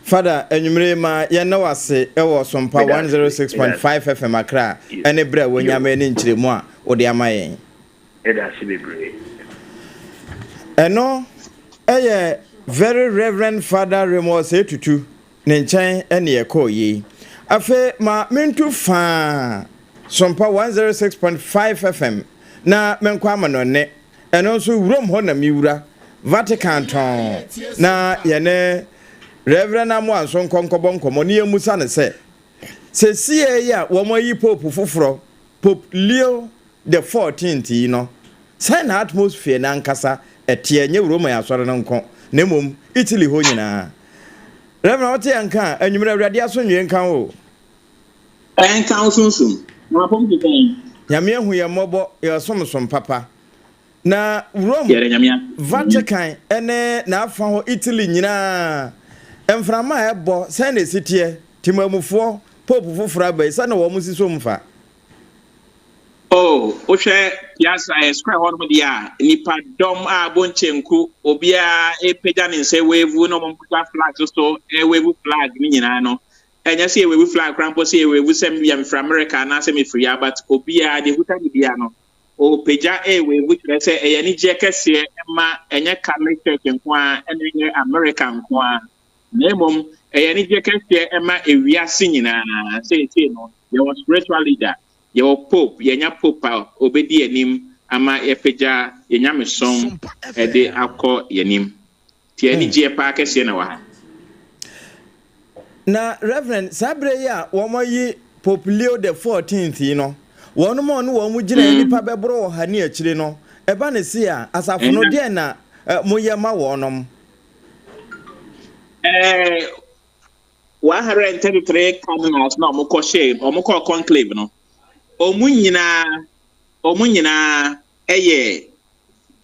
Fada, anwummere yi ma yɛnna wo ase wɔ Sompa 106.5 FM Accra ne berɛ a woanya me ne nkyerɛmu a wode ama yɛn. Yɛda ase bebree. Ɛno yɛ Very Reverend Father Raymond Osei Tutu ne nkyɛn ne yɛkɔɔ yei. Afei ma mentu faa Sompa 106.5 FM na menkɔ amanɔnne. Ɛno nso wuram hɔ na mewura, Vatican tɔnn, na yɛne Rev. Amoah nso nkɔ nkɔbɔ nkɔmmɔ na yɛmmisa no sɛ, seesei yi a wɔayi Pope foforɔ, Pope Leo the Fourteenth yi no, sɛn na atmosphere no ankasa teɛ, ɛnyɛ Roman Asɔre no nko, na mmom Italy hɔ nyinaa? Rev. Wote yɛn nka a, anwummerɛ Awurade asomdwoeɛ nka wo o. Ɛnka wo sunsum. Na wapɔm te sɛn? Nyame ahu yɛn mmɔbɔ, yɛsom som papa. Na Rome, Yɛda Nyame ase. Vatican ne n'afa hɔ Italy nyinaa, mframa a ɛbɔ, sɛn na ɛsi teɛ? Temamufoɔ, Pope foforɔ aba yi, sɛn na wɔn si som fa? Oh, wohwɛ Piazza eh, square hɔ nom deɛ a, nnipa dɔm a abɔ nkyenku, obiara repagya ne nsa wevu na wɔn kuta flag so so wevu flag ne nyinaa no. Ɛnyɛ sɛ yɛwevu flag koraa mpo sɛ yɛwevu sɛ mebia mefiri America anaasɛ mefiri ya, but obiara deɛ kuta ne biara no, ɔrepagya ɛrewevu kyerɛ sɛ ɛyɛ anigyeɛ kɛseɛ ma ɛnyɛ Catholic Church nko ara ɛna ɛnyɛ America nko ara. Na mmom ɛyɛ anigyeɛ kɛseɛ ma ewiase nyinaa. Seesei no, yɛwɔ spiritual leader, yɛwɔ Pope, yɛanya Pope a ɔbɛdi yɛn anim ama yɛapagya yɛn nyamesom de akɔ yɛn anim. Nti anigyeɛ paa kɛseɛ na ɛwɔ ha. Na Reverend, saa berɛ yi a wɔayi Pope Leo the Fourteenth yi no, wɔnom a ɔne wɔn gyinaeɛ nnipa bɛboro ɔha ne akyire no, ɛba no sei a, asafo no, deɛn na moyɛ ma wɔnom? Eh, 133 cardinals na wɔn kɔ hyɛ wɔn kɔ conclave no, wɔn nyinaa yɛ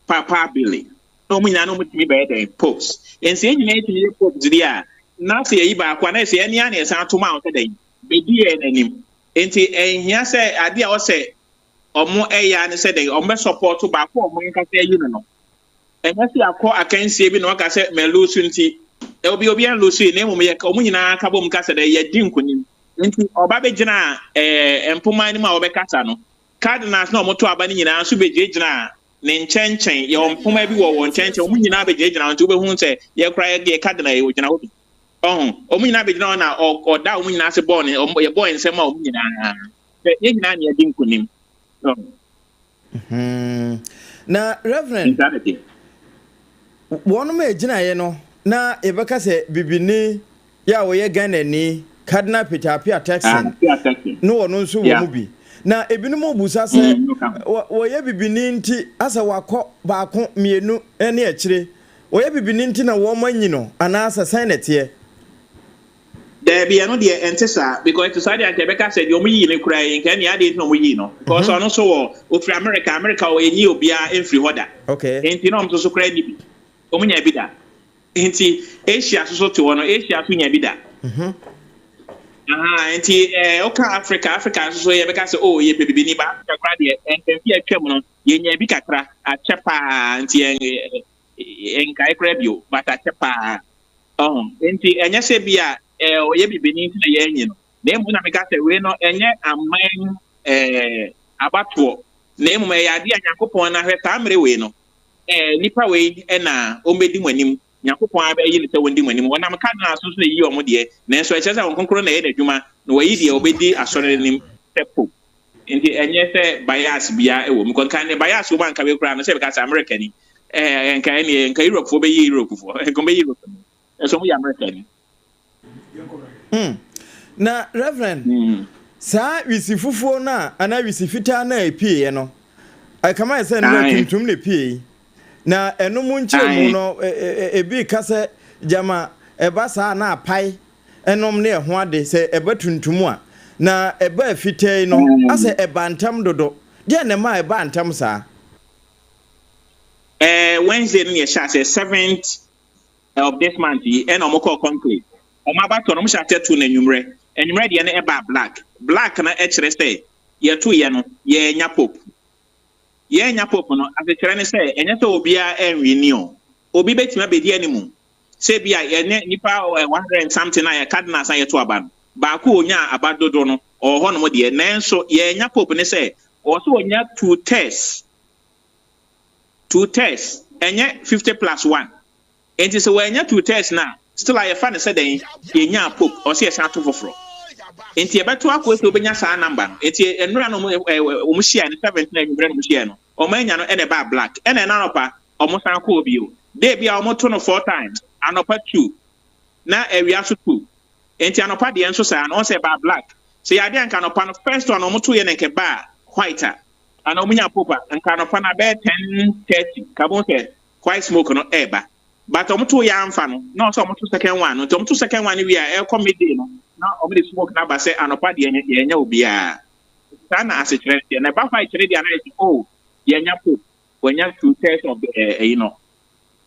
papabili na wɔn nyinaa na wɔn tumi bɛyɛ dɛn popes. Nti yɛn nyinaa tumi yɛ popes deɛ a, na sɛ yɛyi baako a, na yɛ sɛ yɛn ni a na yɛsan ato mu a wɔsɛ dɛn bɛdi yɛn anim. Nti ɛnhia sɛ adeɛ a wɔsɛ wɔn ɛyɛ ne sɛ dɛn wɔn bɛ support baako a wɔn ankasa ayi no. Ɛnyɛ sɛ akɔ akansie bi na waka sɛ mɛlusu nti obi anlusu yi, na mmom yɛ wɔn nyinaa ka bom kasa dɛ yɛdi nkonim. Nti ɔba bɛgyina mpoma anim a wɔbɛkasa no, cardinals na wɔto aba no nyinaa nso bɛgyinagyina ne nkyɛnkyɛn. Yɛwɔ mpoma bi wɔ wɔn nkyɛnkyɛn, wɔn nyinaa bɛgyinagyina hɔ. Nti wobɛhu sɛ yɛkora yɛ cardinal yɛ wɔgyina hɔ bi ɔho, wɔn nyinaa bɛgyina hɔ na ɔda wɔn nyinaa ase bɔɔ ne yɛbɔɔ nsɛm a wɔn nyinaa sɛ yɛn nyinaa na yɛdi nkonim. Na Reverend, wɔnom a ɛgyinaeɛ no na yɛbɛka sɛ bibini yɛ a wɔyɛ Ghanani, Cardinal Peter Appiah Turkson ne wɔno nso wɔ mu bi. Na ebinom busa sɛ wɔyɛ bibini nti asɛ wakɔ baako mmienu ne akyire, wɔyɛ bibini nti na wɔn anyi no anaasɛ sɛn na ɛteɛ? Daabi, ɛno deɛ ɛnte saa, because ɛte saa deɛ anka ɛbɛka sɛ deɛ ɔmo yii no kura yi nka ɛnea adeɛ nti na ɔmo yii no, because ɔno nso wɔ ofiri America. America wɔ yɛnyi obiara mfiri hɔ da. Nti na ɔmo nso so kura ni bi, ɔmo nya bi da. Nti Asia nso so te hɔ no, Asia nso nya bi da. Aha, nti ɔka Africa, Africa nso so yɛbɛka sɛ, oh, yɛpɛ bibini ba. Africa kora deɛ, mfɛmfi atwam no yɛnya bi kakra, akyɛ paa, nti yɛn nkae kora bio, but akyɛ paa ɔho. Nti ɛnyɛ sɛ bi a ɔyɛ bibini nti na yɛanyi no, na mmom na meka sɛ wei no ɛnyɛ aman abatoɔ, na mmom ɛyɛ adeɛ a Nyankopɔn na hwɛ saa mmerɛ wei no, nipa wei ɛna ɔmmɛdi mo anim. Nyankopɔn abɛyi no sɛ wɔndi mo anim. Wɔnam cardinal so so na ɛyi ɔmo deɛ, nanso ɛkyerɛ sɛ wɔn Kronkron na ɛyɛ n'adwuma na wɔyi deɛ ɔbɛdi asɔre no anim sɛ pope. Nti ɛnyɛ sɛ bias bia ɛwɔ mu kɔnka ne bias wɔ mu anka wei koraa no sɛ bɛka sɛ America ni, nka ɛneɛ nka Europefoɔ bɛyi Europefoɔ, nka ɔbɛyi Europe ni, ɛnso ɔmo yɛ America ni. Na Reverend, saa wisi fufuo no a anaa wisi fitaa no a ɛpieeɛ no, ɛkama yɛ sɛ no na tuntum na ɛpie yi, na ɛno mu nkyerɛmu no, ebi ka sɛ gyama ɛba saa na apae ɛnom ne ɛho ade sɛ ɛba tuntum a, na ɛba fitaa yi no asɛ ɛba ntɛm dodo. Deɛ na ɛma ɛba ntɛm saa? Wednesday no yɛ hyɛ ase 7th of this month yi ɛna ɔmo kɔɔ conclave. Ɔmo abatɔ no, ɔmo hyɛ ase to no anwummerɛ. Anwummerɛ deɛ no ɛba black. Black no ɛkyerɛ sɛ yɛto yɛ no yɛnya pope. Yɛnya pope no asekyerɛ ne sɛ ɛnyɛ sɛ obiara ɛnwini o, obi bɛtumi abɛdi anim sɛ bi a yɛne nipa 100 and something a yɛ cardinals a yɛto aba no, baako onya aba dodo no ɔwɔ hɔnom deɛ, nanso yɛnya pope ne sɛ ɔwɔ sɛ onya two thirds. Two thirds ɛnyɛ 50 plus 1. Nti sɛ wɔanya two thirds na still a yɛfa no sɛ dɛn yɛnya pope, ɔsɛ yɛsan ato foforɔ. Nti yɛbɛto akɔ sɛ wobɛnya saa number no. Nti nnura no wɔn hyia no 7th na anwummerɛ no wɔn hyia no, wɔn anya no ɛna ɛbaa black. Ɛna ɛna anɔpa wɔn san kɔɔ bio day bi a wɔn to no four times, anɔpa two na awia so two. Nti anɔpa deɛ nso saa no wɔn sɛ ɛbaa black. Sɛ yɛ adeɛ nka anɔpa no first one wɔn to yɛ no nka ɛbaa white a ana wɔn nya pope a, nka anɔpa no abɛyɛ 10:30 kabon sɛ white smoke no ɛɛba, but wɔn to yɛ amfa no na ɔsɛ wɔn to second one no. Nti wɔn to second one no wie a, ɛkɔ midday no. na wɔn de smoke no aba sɛ anɔpa deɛ yɛnyɛ obiara. Saa na asekyerɛ no teɛ. Na ɛba white no deɛ a na yɛ sɛ oh yɛanya pope, wɔanya 2/3 of the ɛyi no,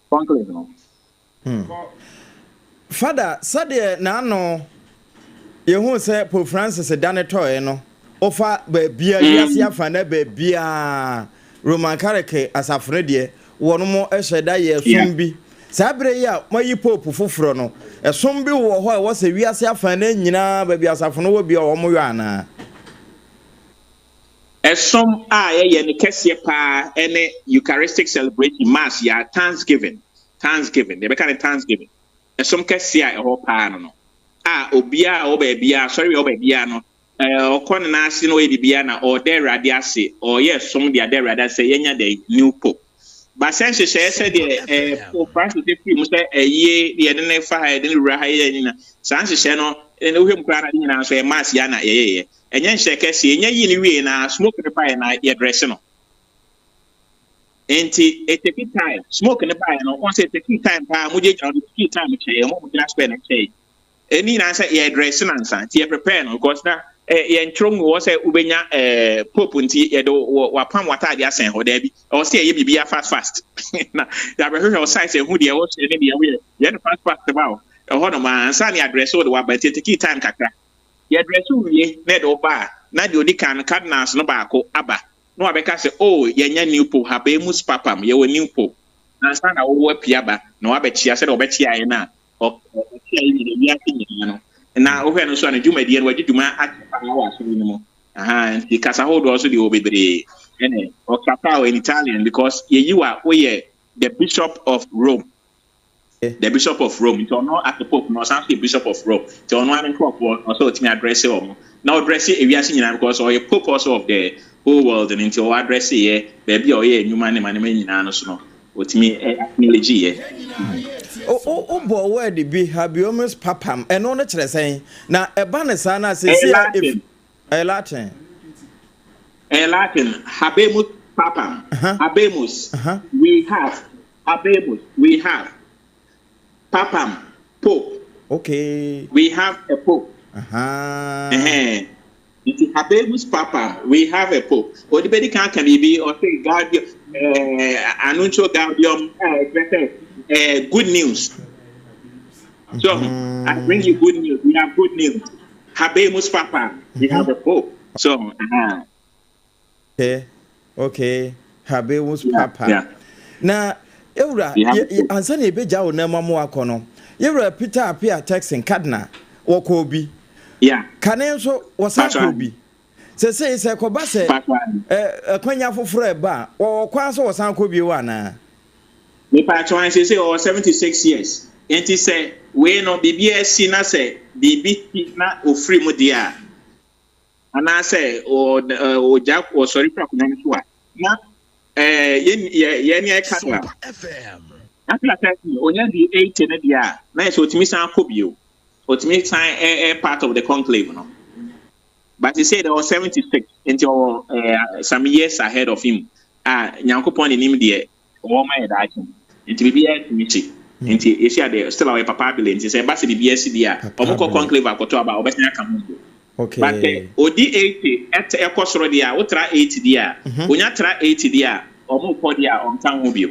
conclave no. Fada, sɛdeɛ n'ano yɛhuu sɛ Pope Francis dane tɔeɛ no, wofa baabiara, wiase afa na baabiara, Roman Catholic asafo no deɛ, wɔnom hyɛ da yɛ som bi. Saa berɛ yi a moayi Pope foforɔ no, ɛsom bi wɔ hɔ a ɛwɔ sɛ wiase afa no nyinaa, baabi asafo no wɔ biara wɔyɔ anaa? Ɛsom a yɛyɛ no kɛseɛ paa ne Eucharistic celebration, Mass, yɛ Thanksgiving, Thanksgiving, yɛbɛka no Thanksgiving. Ɛsom kɛseɛ a ɛhɔ paa no no, a obiara a ɔwɔ baabiara, asɔre bi a ɔwɔ baabiara no, ɔkɔ ne nan ase na ɔyɛ biribiara na ɔda Awurade ase, ɔyɛ som de ada Awurade ase sɛ yɛanya the new pope. Ba sɛ nhyehyɛeɛ sɛdeɛ Pope Francis firi mu sɛ ɛyie yɛde no fa ha, yɛde no wura ha, yɛyɛ nyina, saa nhyehyɛeɛ no, wohwɛ mu koraa na ne nyinaa nso ɛyɛ Mass yɛ na yɛyɛyɛ. Ɛnyɛ nhyɛ kɛseɛ, yɛnya yii no wieɛ na smoke no baeɛ na yɛdrɛse no. Nti it take time, smoke no baeɛ no, wɔn sɛ it take time paa, mo gyinagyina hɔ, it take time kyɛɛ, wɔn mo gyina square no kyɛɛ. Ɛni nyinaa sɛ yɛdrɛse no ansa, nti yɛ prepare no, because na yɛntwerɛ ngu hɔ sɛ wobɛnya pope nti yɛde wapam w'ataade asɛn hɔ, daabi, ɛwɔ sɛ yɛyɛ biribiara fast fast. Na yɛabɛhwehwɛ wo size, ɛhu deɛ ɛwɔ hyɛ ne deɛ woyɛ, yɛ no fast fast ba wo ɛhɔ nom ansa na yɛadrɛse wo de waba, nti it take time kakra. Yɛdrɛse wo wie na yɛde wo ba a, na deɛ ɔdi kan no, cardinals no baako aba na wabɛka sɛ, Oh, yɛanya new pope, habemus papam, yɛwɔ new pope. Ansa na wo apue aba na wabɛkyea sɛdeɛ ɔbɛkyea yɛn a ɔkyea yɛn nyinaa, wiase nyinaa no. Na wohwɛ no nso a, ne dwumadie no, wadi dwuma akyɛ paa wɔ asɔre no mu. Aha, nti kasa hodoɔ nso deɛ ɔwɔ bebree. Ɛne ɔkasa wɔ in Italian because yɛyi wo a, woyɛ the bishop of Rome. The Bishop of Rome, nti ɔno as a Pope no ɔsan so yɛ Bishop of Rome, nti ɔno ara ne nkurɔfoɔ ɔsɛ ɔtumi address wɔn, na ɔdrɛse ewiase nyinaa because ɔyɛ Pope also of the whole world no, nti ɔwɔ address yɛ baabi a ɔyɛ nnwuma ne nneɛma nyinaa no so no, ɔtumi acknowledge yɛ. Wo bɔɔ word bi, Habeomus Papam, ɛno no kyerɛ sɛn? Na ɛba no saa no a Ɛyɛ seesei a Latin. Ɛyɛ Latin. Ɛyɛ Latin, Habemus Papam, Habemus, we have. Habemus, we have. Papam, Pope. Okay. We have a Pope. Ahaa. Ɛhɛn. Nti Habemus Papam, we have a Pope. Ɔde bɛdi kan aka biribi, ɔse Gaudium, ɛɛ, Annuncio Gaudium, ɛɛ, kyerɛ sɛ, ɛɛ, good news. So, I bring you good news. We have good news. Habemus Papam, we have a Pope. So, uh-huh. Okay, okay, Habemus Yeah, Papa. yeah. Na yɛwura, We have a yɛ, yɛ, Pope. ansa na yɛbɛgya wo nan mu ama wakɔ no, yɛwura Peter Appiah Turkson, Cardinal, wɔkɔɔ bi. Yeah. Kane nso, wɔsan Pastor. kɔɔ bi. Sesei sɛ ɛkɔba sɛ Pastor. ɛ, akwanya foforɔ ɛba a, wɔwɔ kwan sɛ wɔsan kɔ bio anaa? Mepaakyɛw ahe seesei ɔwɔ 76 years nti sɛ wei no biribi asi na sɛ biribi si na ofiri mu deɛ a anaasɛ ɔgya ɔsɔre firi akonnwa no so a na yɛn yɛn ne ɛka no a afei sɛ onya di 80 no deɛ a na yɛ sɛ otumi san kɔ bio otumi san ɛ part of the conclave no but he said ɔwɔ 76 nti ɔwɔ some years ahead of him a Nyankopɔn ne nim deɛ Ɔwɔ ma yɛ daakye nti biribiara tumi si nti yɛsi adeɛ still a ɔyɛ papa abele nti sɛ ɛba sɛ biribiara si deɛ a ɔmo kɔ conclave akɔto aba a ɔbɛsan aka ho bio but sɛ ɔdi 80 ɛt ɛkɔ soro deɛ a wotra 80 deɛ a onya tra 80 deɛ a ɔmo kɔ deɛ a ɔnka ho bio.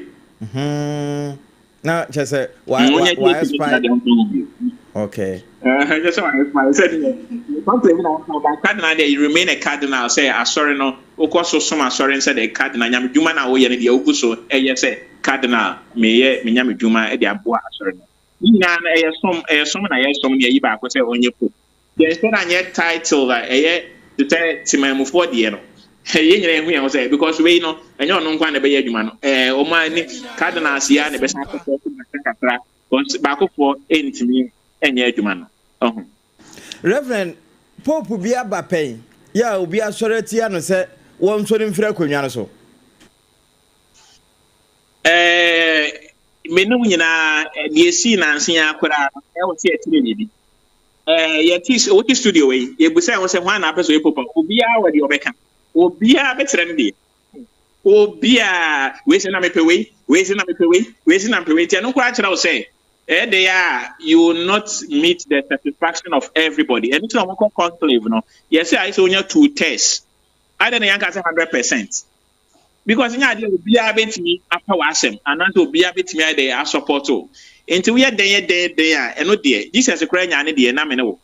Na kyerɛ sɛ wa Mm, wa onya di wa 80 deɛ expire. deɛ ɔnka ho bio. Okay. Ɛhɛn, sɛ wa expire sɛ deɛ conclave na ɔka but cardinal deɛ you remain a cardinal sɛ asɔre no Wokɔ so som asɔre no sɛ dɛn? Cardinal, nyamedwuma no a woyɛ no deɛ wogu so yɛ sɛ cardinal, meyɛ me nyamedwuma de aboa asɔre no. Ne nyinaa no ɛyɛ som, ɛyɛ som na yɛsom na yɛyi baako sɛ ɔnyɛ pope. Yɛnhyɛ da nyɛ title a ɛyɛ te sɛ temanmufoɔ deɛ no. Yɛn nyinaa yɛhu yɛn ho sɛ because wei no ɛnyɛ ɔno nko ara na ɛbɛyɛ adwuma no. Ɛɛ wɔn a ne cardinals yi ara na ɛbɛsan akɔsɔ so kakra kakra because baakofoɔ ntumi nyɛ adwuma no. Ɔho. Rev. Pope bi aba pɛn yɛ a obi asɔre atia no sɛ wɔnsɔre mfiri akonnwa no so? Ɛɛ, me ne wo nyinaa, deɛ esii nansa yi ara koraa no, ɛwɔ sɛ yɛkyerɛ biribi. Ɛɛ, yɛte, wote studio wɔ yi, yɛbusa yɛn ho sɛ hwan na apɛ sɛ ɔyɛ Pope a, obiara wɔ deɛ ɔbɛka. Obiara bɛkyerɛ ne deɛ. Obiara, wei sɛ na mepɛ wei, wei sɛ na mepɛ wei, wei sɛ na mepɛ wei. Nti ɛno koraa kyerɛ wo sɛ, Ɛyɛ dɛ a you will not meet the satisfaction of everybody. Ɛno nti na wɔkɔ conclave no. Yɛsɛ ayɛ sɛ wonya 2/3. Adɛn na yɛnka sɛ 100%? Because nyɛ adeɛ a obiara bɛtumi apa w'asɛm anaasɛ obiara bɛtumi ayɛ dɛ asɔpɔto wo. Nti woyɛ dɛn yɛ dɛn dɛn a ɛno deɛ Jesus koraa nyaa ne deɛ na me ne wo.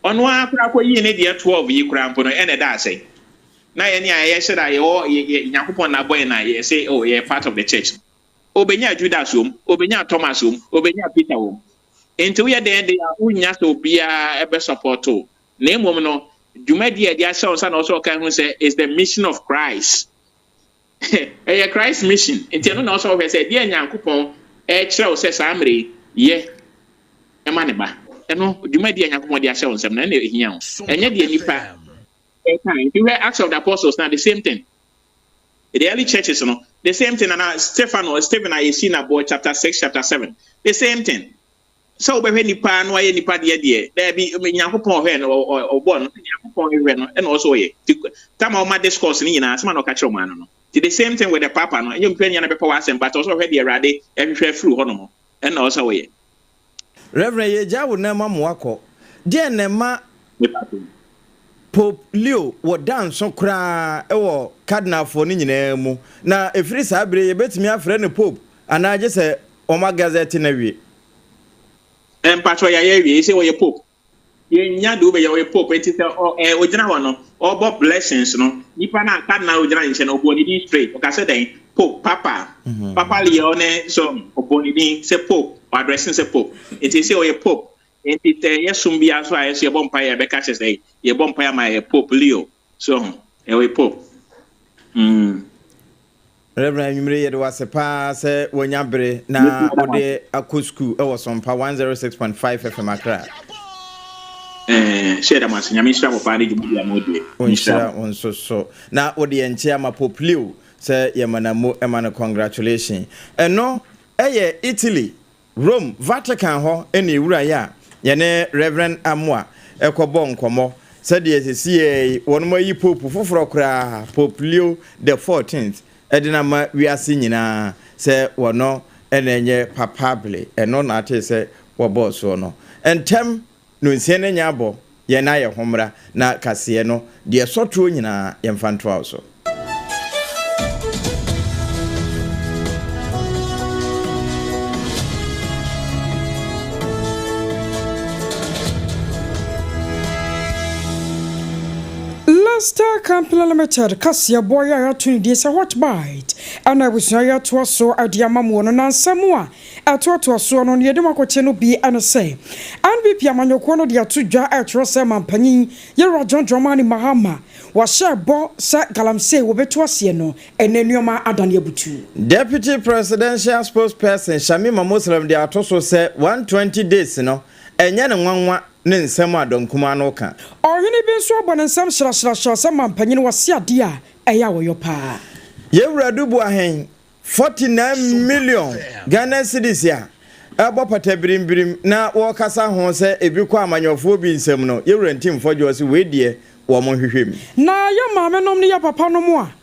Ɔno ara koraa kɔyii ne deɛ 12 yi koraa mpo no ɛna ɛda asɛe. Na yɛne a yɛhyɛ da yɛwɔ yɛ Nyankopɔn na abɔ yɛn na yɛsɛ oh yɛyɛ part of the church no. Obenyaa Judas wom, obenyaa Thomas wom, obenyaa Peter wom. Nti woyɛ dɛn de a wonnya sɛ obiara bɛsupɔto wo. Na mmom no, dwumadi a ɛde ahyɛ wo nsa na ɔsɛ ɔka hu sɛ is the mission of Christ. Ɛyɛ Christ mission. Nti ɛno na ɔsɛ ɔhwɛ sɛ deɛ Nyankopɔn ɛkyerɛ wo sɛ saa mmerɛ yi yɛ ɛma ne ba. Ɛno dwumadi a Nyankopɔn de ahyɛ wo nsam no ɛna ɛhia wo. Ɛnyɛ deɛ nipa ɛka. Nti hwɛ Acts of the Apostles na the same thing. The early churches no, the same thing na Stefano, Stephen a yɛsi na boɔ chapter 6, chapter 7, the same thing. Sɛ wobɛhwɛ nipa na wayɛ nipa deɛ deɛ, daabi, Nyankopɔn ɔhwɛ no, ɔbɔ no, Nyankopɔn hwehwɛ no, ɛna ɔsɛ ɔyɛ. Ti tam a ɔma discourse no nyinaa, asɛm a na ɔka kyerɛ ɔman no no. Ti the same thing with the papa no, ɛnyɛ nipa nyinaa na bɛpɛ w'asɛm, but ɔsɛ ɔhwɛ deɛ Awurade ɛhwehwɛ afiri hɔ nom, ɛna ɔsɛ ɔyɛ. Reverend, yɛgya wo nan ma mo akɔ. Deɛn na ɛma Pope Leo wɔ da nso koraa wɔ Cardinalfoɔ no nyinaa mu, na ɛfiri saa berɛ yi yɛbɛtumi afrɛ no Pope anaa gye sɛ wɔagazɛte no awie? Mpakyɛw yɛayɛ awie, sɛ ɔyɛ Pope. Yɛnnya deɛ wobɛyɛ, ɔyɛ Pope, nti sɛ ɔ, ɛ, ɔgyina hɔ no, ɔrebɔ blessings no, nipa no a Cardinal a ɔgyina ne nkyɛn no, ɔbɔɔ ne din straight, ɔka sɛ dɛn? Pope, Papa, Papa Leone, so ɔbɔɔ ne din sɛ Pope, ɔadrɛse no sɛ Pope, nti sɛ ɔyɛ Pope, Enti sɛ ɛyɛ som biara so a yɛso yɛbɔ mpaeɛ a yɛbɛka kyerɛ sɛ yɛbɔ mpaeɛ ama yɛ Pope Leo. So ho, ɛwɔ Pope. Mm. Reverend anwummere yɛde wo ase paa sɛ wanya bere na wode akɔ sukuu wɔ Sompa 106.5 FM Accra. Eh, hyɛ da mo ase. Nyame nhyira mo paa ne dwumadi a mo die. Ɔnhyira wo nso so. Na wode yɛn nkyea ma Pope Leo sɛ yɛma no mo ma no congratulation. Ɛno ɛyɛ Italy Rome, Vatican hɔ na yɛwuraeɛ a yɛne Rev. Amoah kɔbɔɔ nkɔmmɔ sɛdeɛ sesei yi wɔnom ayi Pope foforɔ koraa, Pope Leo the Fourteenth, de no ama wiase nyinaa sɛ wɔno na ɛnyɛ Papable, ɛno na atee sɛ wɔbɔɔ soɔ no. Ntɛm Nonsia no anya abɔ, yɛn ayɛ ho mmra, na kaseɛ no, deɛ ɛsɔ toɔ nyinaa, yɛmfa ntoa wo so. Leicester Company Limited kaseɛbɔ yi a yɛato ne din sɛ Hot Bite ɛna abusua yi atoa so de ama mo no nansa mu a Ɛtoatoa soɔ no, nea ɛdi mu akɔkyɛ no bi ne sɛ, NPP amanyɔkuo no de ato dwa rekyerɛ sɛ manpanyin Yewura John Dramani Mahama wahyɛ bɔ sɛ galamsey wɔbɛtu aseɛ no, ɛnnɛ nneɛma adane abutu. Deputy Presidential Spokesperson Shamima Muslim de ato so sɛ 120 days no, ɛnyɛ no nwanwa ne nsɛm a dɔm kumaa no reka. Ɔhene bi nso abɔ ne nsam hyrahyrahyra sɛ manpanyin wase adeɛ a ɛyɛ a wɔyɔ paa. Yewura Dubuahen 49 million Ghana cedis a ɛbɔ pata birimbirim na wɔrekasa ho sɛ ebi kɔ amanyɔfoɔ bi nsam no, Yɛwura Ntim Fɔdwoɔ se wei deɛ wɔn nhwehwɛ mu. Na yɛ maame nom ne yɛ papa nom a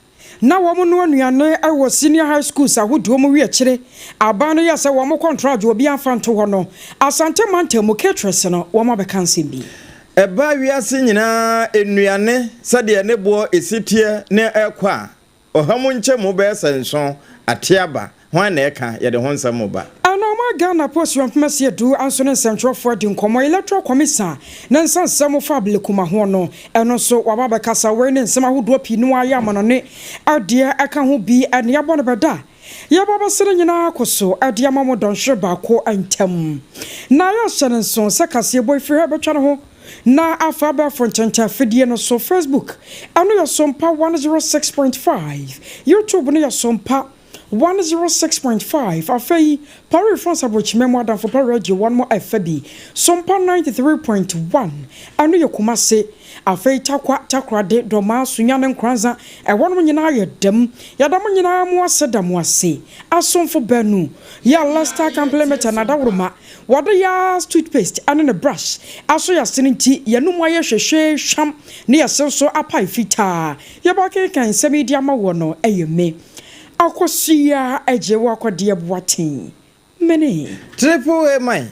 na wɔn noa nnuane wɔ senior high schools ahodoɔ mu wiakyire aban no yɛ sɛ wɔn kɔntragye obiara mfa nto hɔ no, Asante mantam mu caterers no wɔn abɛka nsɛm bi. Ɛba wiase nyinaa nnuane sɛdeɛ ne boɔ ɛsi teɛ ne ɛkɔ a, Ɔha mu nkyɛmu bɛyɛ sɛ nson, ate aba, hwan na ɛka, yɛde ho nsɛm reba. Ɛna ɔmaa Ghana Post Mpoma Siedu nso ne nsɛntwerɛfoɔ adi nkɔmmɔ Electoral Commission ne nsansɛm fa Ablekuma ho no, ɛno nso waba abɛkasa Wei ne nsɛm ahodoɔ pii no ara yɛ amanɔne deɛ ɛka ho bi ne yɛabɔ no bɛda Yɛba abɛsɛ no nyinaa akɔ so de ama mo dɔnhwere baako ntam. Na yɛahyɛ no nso sɛ kaseɛbɔ yi firi ha bɛtwa ne ho na afa abɛɛfo nkyɛnkyɛn afidie no so, Facebook, ɛno yɛ Sompa 106.5, YouTube no yɛ Sompa 106.5, afei Paris France Aburokyima mu Adamfo Pa Radio wɔnom ɛfa bi, Sompa 93.1, ɛno yɛ Kumase. Afei Tarkwa, Takoradi, Dormaa, Sunya ne Nkoranza, ɛhɔnom nyinaa yɛ dɛm. Yɛda mo nyinaa mo ase da mo ase. Asomfo baanu, yɛ Lester Complimenter na Adaworoma, wɔde Yas toothpaste ne ne brush aso yɛn ase no nti, yɛn anum ayɛ hwehwee hwam ne yɛn se nso apae fitaa. Yɛbɛkenkan nsɛm yi de ama woɔ no, ɛyɛ me. Akosua Agyewa Kɔdeɛ Boateng. Mene. Triple A man,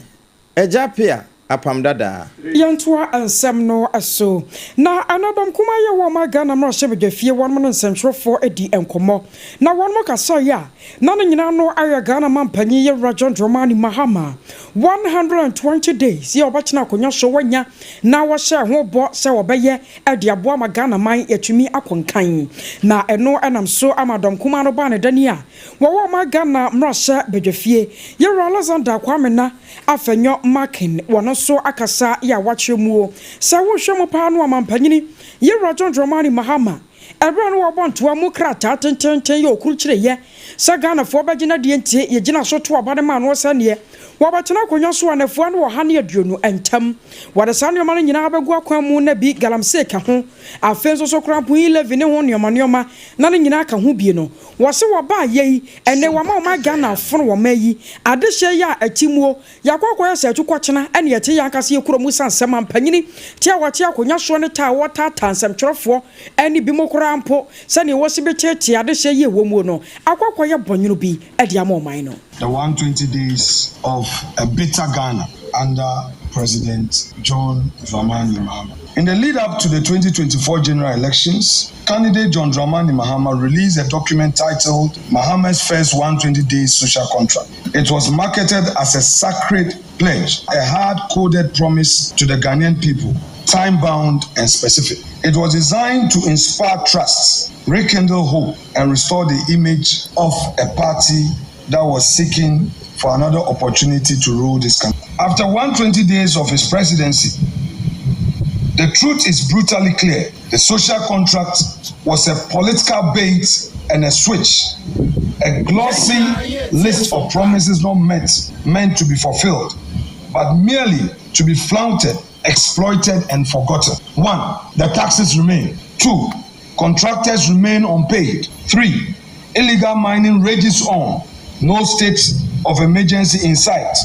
Agya Pia, Apam Dadaa. Yɛntoa nsɛm no so. Na ɛno dɔm kumaa yi a ɛwɔ ɔman Ghana mmarahyɛbadwafie wɔnom ne nsɛntwerɛfoɔ adi nkɔmmɔ. Na wɔnom kasaeɛ a na ne nyinaa no ayɛ Ghana manpanyin Yɛwura John Dramani Mahama 120 days yi a ɔbɛtena akonwa so wanya na wɔhyɛɛ ho bɔ sɛ wɔbɛyɛ de aboa ma Ghana man atumi akɔ nkan. Na ɛno nam so ama dɔm kumaa no baa ne dani a wɔwɔ ɔman Ghana mmarahyɛ badwafie Yɛwura Alexander Kwame Na Afenyo Markin wɔ no nso akasa yɛ a wakyerɛ muo sɛ wohwɛ mu paa no ɔmampanyini Yɛwura John Dramani Mahama ɛberɛ a na wɔbɔ ntoa mu krataa tententen yɛ ɔkurukyereyɛ sɛ Ghanafoɔ bɛgye no adie nti yɛgyina so to aba no maa noɔ sɛ neɛ wɔbɛtena akonnwa so anafua no 120 ntam wɔde saa nnoɔma no nyinaa bɛgu akwan mu na bi galamsey ka ho afei nso so koraa mpo e-levy ne ho nnoɔma nnoɔma na ne nyinaa ka ho bie no Wɔse wɔbaa yei, ɛnɛ wɔama ɔman Ghana afono wɔn man yi adehyeɛ yi a ɛte muo, yɛakɔ akɔyɛ sɛ atukɔkyena ɛne ɛte yɛn ankasa yɛ kuro mu sane sɛ mampanyini te a wɔte akonwa soɔ ne taa a wɔtaataa nsɛmtwerɛfoɔ ɛne binom koraa mpo sɛdeɛ wɔsi beteetee adehyeɛ yi a ɛwɔ muo no akɔ akɔyɛ bɔnwono bi de ama ɔman no. The 120 days of a bitter Ghana under President John Dramani Mahama. In the lead up to the 2024 general elections, candidate John Dramani Mahama released a document titled Mahama's First 120 Days Social Contract. It was marketed as a sacred pledge, a hard coded promise to the Ghanaian people, time bound and specific. It was designed to inspire trust, rekindle hope, and restore the image of a party that was seeking for another opportunity to rule this country. After 120 days of his presidency, the truth is brutally clear. The social contract was a political bait and a switch, a glossy list of promises not met, meant to be fulfilled, but merely to be flaunted, exploited, and forgotten. One, the taxes remain. Two, contractors remain unpaid. Three, illegal mining rages on, no state of emergency in sight.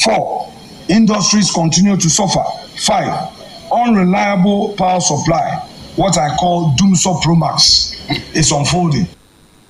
Four, industries continue to suffer. Five, unreliable power supply, what I call Dumsor Promax, is unfolding.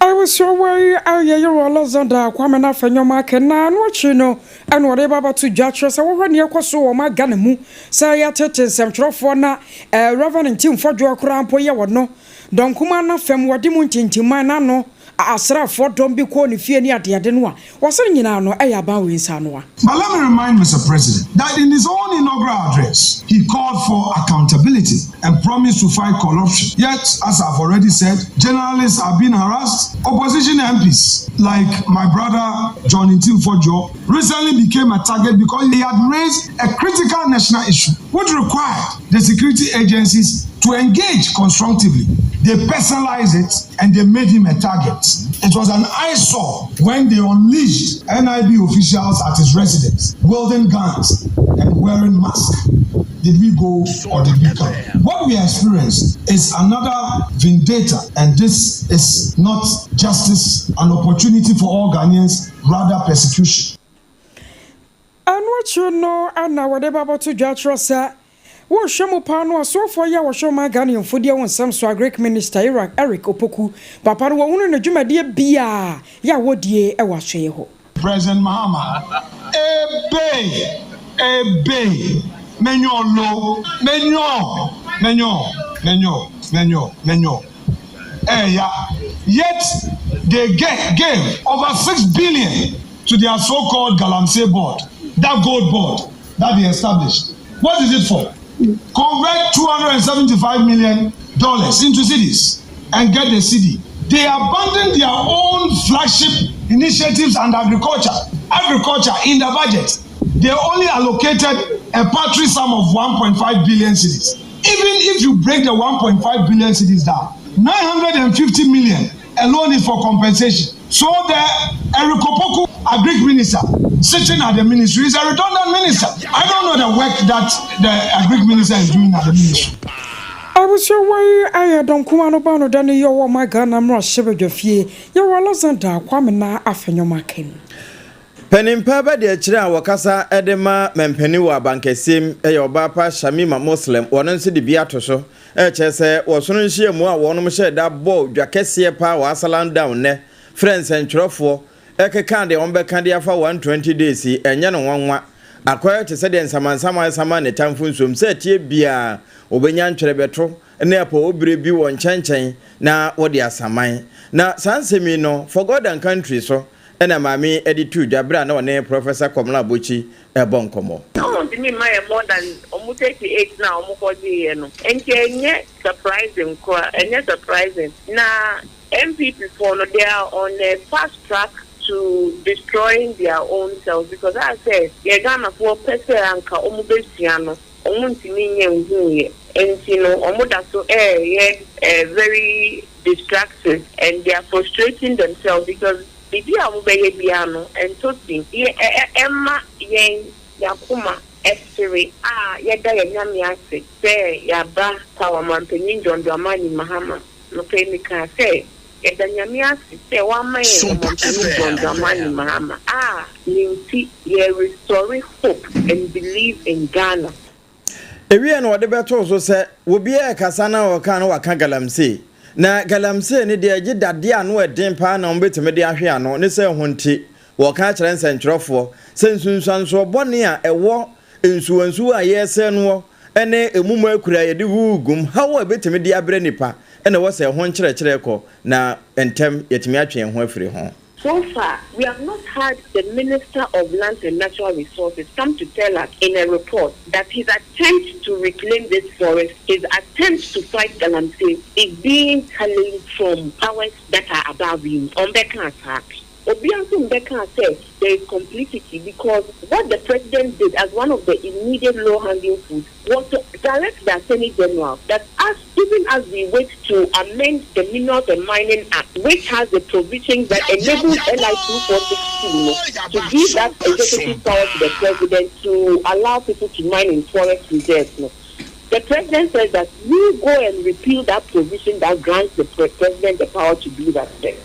Abusua wei ayɛ Yero Alexander Kwame N'Afanyɔm Ake na ɛno akyiri no ɛna ɔde ba abɛto dwa kyerɛ sɛ wohwɛ nea ɛkɔ so wɔ ɔman Ghana mu sɛ yɛtete nsɛmtwerɛfoɔ na Rev. Ntim Fɔdwoɔ koraa mpo yɛ wɔ no dɔm kumaa no fam wɔde mu ntintimman no ano asraafoɔ dɔm bi kɔɔ ne fie ne adeade no a wɔse ne nyinaa no ɛyɛ aban wei nsa anoa. But let me remind Mr. President that in his own inaugural address, he called for accountability and promised to fight corruption. Yet, as I've already said, journalists are being harassed. Opposition MPs, like my brother John Ntim Fordjour, recently became a target because he had raised a critical national issue, which required the security agencies to engage constructively. They personalized it and they made him a target. It was an eyesore when they unleashed NIB officials at his residence, wielding guns and wearing masks. Did we go or did we come? What we experienced is another vendetta, and this is not justice, an opportunity for all Ghanaians, rather persecution. Ɛno akyiri no na wɔde ba abɛto dwa kyerɛ sɛ wɔrehwɛ mu paa no asoɔfoɔ yi a wɔhwɛ ɔman Ghana mfudeɛ ho nsɛm so Agric Minister Iraq Eric Opoku papa no wɔhunu ne dwumadie biaa yɛ a wɔdie wɔ asoɛeɛ hɔ. President Mahama, Ebei! Ebei! Menyɔ lo! Menyɔ! Menyɔ! Menyɔ! Menyɔ! Menyɔ! Ɛɛya! Yet they get gave over 6 billion to their so-called Galamsey board, that gold board that they established. What is it for? Convert $275 million into cedis and get the cedi. They abandoned their own flagship initiatives and agriculture. Agriculture in the budget, they only allocated a paltry sum of 1.5 billion cedis. Even if you break the 1.5 billion cedis down, 950 million alone is for compensation. So the Eric Opoku, Agric minister, sitting at the ministry is a redundant minister. I don't know the work that the Agric minister is doing at the ministry. Abusua wei ayɛ dɔm kuma no ba no da ne yɛ ɔwɔ ma Ghana mmarahyɛbadwa fie yɛwɔ Alexander Kwame Na Afenyo Markin. Panimpa bɛde akyire a wɔkasa de ma mampanin wɔ abankɛseɛm yɛ ɔbaa pa Shamima Muslim. Wɔno nso de bi ato so ɛkyerɛ sɛ wɔsono nhyiamu a wɔnom hyɛ da bɔ dwa kɛseɛ paa wɔ Asalam Down nnɛ frɛ nsɛntwerɛfoɔ. ɛkeka deɛ wɔbɛka de afa 120 days yi, ɛnyɛ no nwanwa. Akɔyɛ te sɛ deɛ nsamansaman saman ne tamfo nsuom, sɛ ɛteɛ biara wɔbɛnya ntwerebɛto ne apɔwɔbire bi wɔ nkyɛnkyɛn na wɔde asaman. Na saa nsɛm yi no, For God and Country so na maame yi de too dwa berɛ a na ɔne Professor Komla Abotsi rebɔ nkɔmmɔ. Ɔmo ntumi mma yɛ more than ɔmo 38 no a ɔmo kɔ gye yɛ no. Nti ɛnyɛ surprising koraa, ɛnyɛ surprising. Na NPP foɔ no they are on a fast track to destroying their own selves because ayɛ sɛ yɛ Ghanafoɔ pɛ sɛ anka ɔmo bɛsua no ɔmo ntumi nyɛ nhuuiɛ nti no ɔmo da so ɛɛyɛ very distracted and they are frustrating themselves because biribi a ɔmo bɛyɛ biara no ɛntɔ sin. Yɛ ɛ ɛma yɛn y'akoma ɛsere a yɛda yɛn Nyame ase sɛ y'aba power Ɔmanpanyin John Dramani Mahama. Anɔpa yi mekaa sɛ, Yɛda Nyame ase sɛ wama yɛn Ɔmanpanin John Dramani Mahama a ne nti yɛ restore hope and believe in Ghana. Ewiei no wɔde bɛtoo so sɛ obiara rekasa na ɔreka no waka galamsey. Na galamsey no deɛ gye dadeɛ a ano ɛden paa na wɔbɛtumi de ahwe ano ne sɛ ɛho nti wɔka kyerɛ nsɛntwerɛfoɔ sɛ nsunsuansoɔ bɔne a ɛwɔ nsuwansuwa a yɛresɛe noɔ ne emu mu akura a yɛde gugu mu, haw a ebetumi de abrɛ nnipa, na ɛwɔ sɛ ɛho nkyerɛkyerɛ kɔ, na ntɛm yɛatumi atwe yɛn ho afiri ho. So far, we have not had the Minister of Lands and Natural Resources come to tell us in a report that his attempt to reclaim this forest, his attempt to fight galamsey is being challenged from powers that are above him. Ɔmbɛkaa saa. Obiara nso mbɛkaa sɛ there is complicity because what the president did as one of the immediate low hanging fruit was to direct the attorney general that as even as we wait to amend the Minerals and Mining Act which has the provisions that enables LI 2462 no to give that executive power to the president to allow people to mine in forest reserves no the president says that you go and repeal that provision that grants the president the power to do that thing.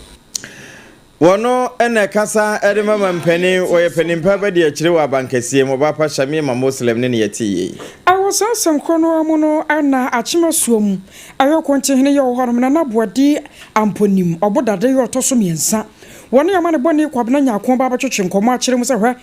Wɔno na ɛkasa de ma mampanin, ɔyɛ panin pa abadiakyire wɔ abankɛseɛ mu, Ɔbaapa Shamima Moslem ne nea ɛte yei. Wɔ saa asɛm korɔ no ara mu no na Akyem Asuom ayɛ Ɔkɔntehene yɛ wɔ hɔnom, Nana Boadi Amponim Ɔbodade yɛ ɔtɔ so mmiɛnsa. Wɔne Amanebɔni Kwabena Nyarko ba abɛtwetwe nkɔmmɔ akyerɛ mu sɛ hwɛ,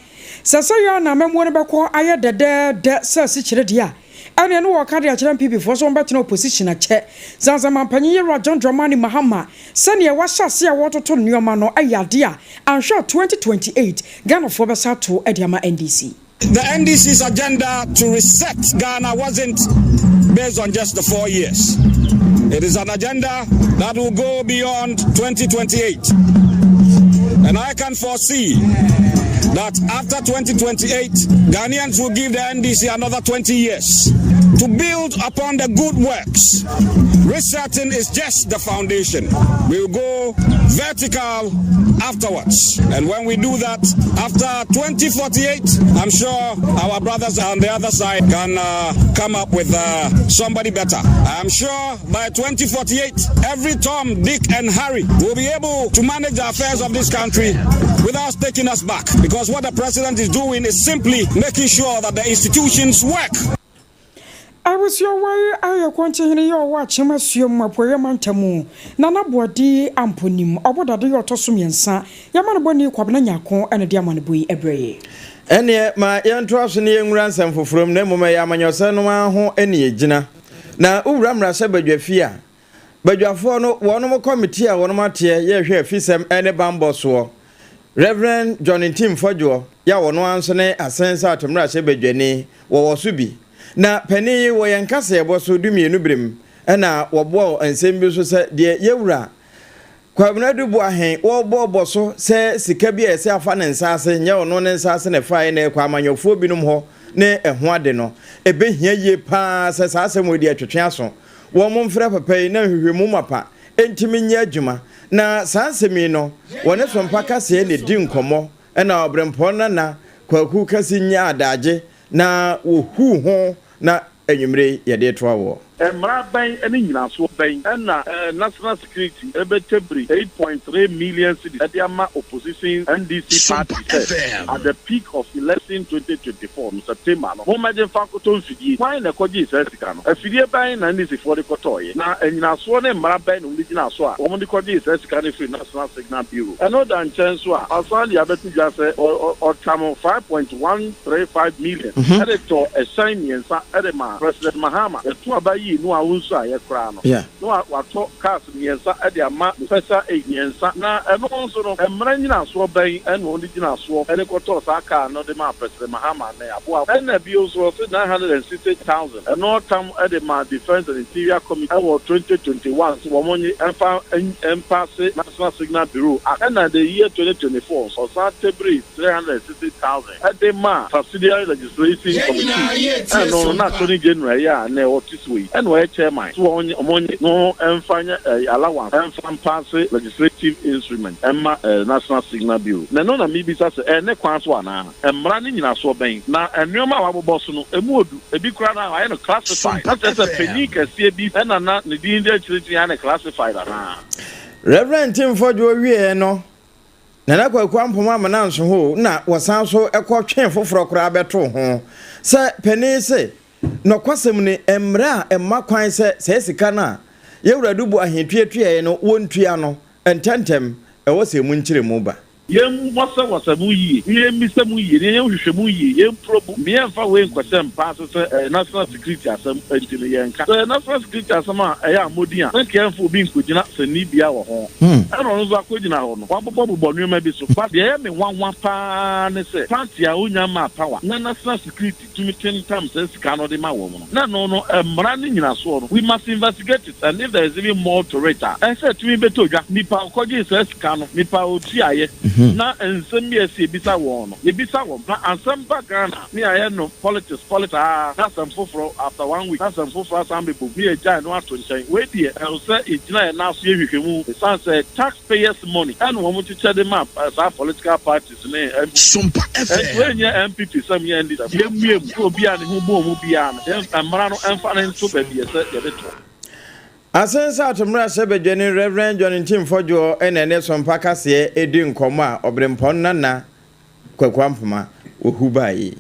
sɛ sɛyɛ ara na amammuo no bɛkɔ ayɛ dɛdɛɛdɛ sɛ asikyire deɛ a, Ɛneɛ ne wɔɔka de akyerɛ NPP foɔ sɛ wɔn bɛtena opposition akyɛ. Sane sɛ manpanyin Yewura John Dramani Mahama sɛdeɛ wahyɛ aseɛ a wɔɔtoto nnoɔma no ɛyɛ adeɛ a anhwɛ a 2028 Ghanafoɔ bɛsa ato de ama NDC. The NDC's agenda to reset Ghana wasn't based on just the four years. It is an agenda that will go beyond 2028. And I can foresee that after 2028, Ghanaians will give the NDC another 20 years to build upon the good works. Resetting is just the foundation. We will go vertical afterwards. And when we do that, after 2048, I'm sure our brothers on the other side can uh, come up with uh, somebody better. I'm sure by 2048, every Tom, Dick, and Harry will be able to manage the affairs of this country without taking us back. Because what the president is doing is simply making sure that the institutions work. Abusua wei ayɛ Kɔnkyehene yi a ɔwɔ Akyem Asuom Apueeɛ Mantam, Nana Boadi Amponim, Ɔbɔdade yi a ɔtɔ so mmiɛnsa, Y'amanebɔni Kwabena Nyarko na ɛde amanebɔ yi brɛ yɛn. Ɛnneɛ, ma yɛntoa so na yɛnwura nsɛm foforɔ mu, na mmom ɛyɛ amanyɔsɛm no ara ho na ɛgyina. Na wowura mmarahyɛbadwafie a, Badwafoɔ no, wɔnom kɔmitii a wɔnom ateɛ yɛ hwɛ afisɛm ne banbɔ soɔ, Rev. John Ntim Fɔdwoɔ, yɛ a ɔno ara nso ne Asen South mmarahyɛ badwani, wɔwɔ so bi. Na panin yi wɔ yɛn kaseɛbɔ so dumienu berem na wɔboa wɔ nsɛm bi so sɛ deɛ yɛwura Kwabena Adu Boahen wɔrebɔ bɔ so sɛ sika bi a ɛsɛ afa ne nsa ase nyɛ ɔno ne nsa ase na ɛfaeɛ na ɛkɔ amanyɔfoɔ binom hɔ ne ɛho ade no, ɛbɛhia yie pa ara sɛ saa asɛm wei deɛ ɛtwetwe aso. Wɔmfrɛ papa yi na nhwehwɛmu mapa ntumi nyɛ adwuma. Na saa nsɛm yi no, wɔne Sompa Kaseɛ na ɛdi nkɔmmɔ na Ɔberempɔn Nana Kwaku Kasi nyaa adagye na wɔhuu ho na anwummere yi yɛde retoa woɔ. Mmara bɛn ne nnyinasoɔ bɛn na National Security bɛtabiri eight point three million cedis de ama opposition NDC party sɛ at the peak of election 2024 no September no mommɛgye mfa nkɔtɔ mfidie? Hwan na ɛkɔgyee saa sika no? Afidie bɛn na NDC foɔ de kɔtɔeɛ? Na nnyinasoɔ ne mmara bɛn na wɔde gyinaa so a wɔde kɔgyee saa sika no firii National Signal Bureau? Ɛno da nkyɛn nso a, wɔasan de abɛto dwa sɛ ɔtam five point one three five million de tɔɔ ɛhyɛn mmiɛnsa de maa President Mahama. Yɛto aba yii no a wonsuaeɛ koraa no, na watɔ cars mmiɛnsa de ama ne special aide mmiɛnsa. Na ɛno nso no, mmara nnyinasoɔ bɛn na wɔde gyinaa soɔ de kɔtɔɔ saa car no de maa President Mahama ne aboafo? Ɛna bio nso ɔse 960,000 ɛno ɔtam de maa Defence and Interior Committee wɔ 2021 sɛ wɔn nye mfa mpaase National Signal Bureau Act. Ɛna the year 2024 nso ɔsan tabirii 360,000 de maa Subsidiary Legislation Committee, ɛno no na Attorney General yi a nnɛ ɔte soɔ yi na ɔyɛ chairman, so wɔn wɔn no mfa nyɛ allowance mfa mpaase legislative instrument mma National Signal Bureau. Na ɛno na mebisa sɛ ɛyɛ ne kwan so anaa? Mmara no nnyinasoɔ bɛn? Na nnoɔma a wɔabobɔ so no, ɛmu ɔdu, ebi koraa no a wɔayɛ no classified, na kyerɛ sɛ panin kɛseɛ bi na na ne din da akyire nti yɛayɛ no classified anaa? Rev. Ntimfo-Dwoɔ wieɛ no, Nana Kwaku Ampoma Amena Nsoho na wɔsan so kɔ twee foforɔ koraa bɛtoo ho sɛ panin se, Nɔkwasɛm ni, mmara a ɛmma kwan sɛ saa sika no a Yɛwura Dubu Ahe tuatuaeɛ no wɔntua no ntɛntɛm, ɛwɔ sɛ emu nkyerɛmu ba. Yɛmmɔsawɔsa mu yie, na yɛmmisa mu yie, na yɛnyɛ nhwehwɛmu yie, yɛmprobu, na yɛmfa wei nkɔhyɛ mpa ase sɛ ɛyɛ national security asɛm nti no yɛnka. Sɛ ɛyɛ national security asɛm a ɛyɛ a mmɔdin a, na nka yɛmfa obi nkɔgyina sɛnnibea wɔ ho. Ɛna ɔno nso akɔgyina hɔ no, wabobɔbobɔ nneɛma bi so. But deɛ ɛyɛ me nwanwa pa ara ne sɛ, party a ɔnya mmaa power na national security tumi tentam saa sika no de ma wɔn no, na ɛno no, mmara no nnyinasoɔ no, we must investigate it and if there is even more to it a, ɛsɛ sɛ ɛtumi bɛtɔ dwa. Nipa a ɔkɔgyee saa sika no, nipa a ɔtuaeɛ, na nsɛm bi a ɛsɛ yɛbisa wɔn no, yɛbisa wɔn. Na asɛm ba Ghana a, ne yɛayɛ no politics politics aa, na asɛm foforɔ after one week, na asɛm foforɔ asan abɛbom, ne yɛagyae no ato nkyɛn. Wei deɛ, ɛwɔ sɛ yɛgyina yɛn nan so yɛ nhwehwɛmu, ɛsiane sɛ tax payers money ɛna wɔn kyekyɛ de ma saa political parties ne NPP. Ɛnti wei nyɛ NPP sɛm nyɛ NDC sɛm, yɛmmue mu na obi a ne ho bɔn mu biara no, yɛn mmara no mfa no nto baabi ɛsɛ yɛde toɔ. Asensato mmarahyɛbadwani Rev. John Ntim Fodjour na ɛne Sompa Kaseɛ redi nkɔmmɔ a Ɔberempɔn Nana Kwaku Ampoma wɔ hu baa yi.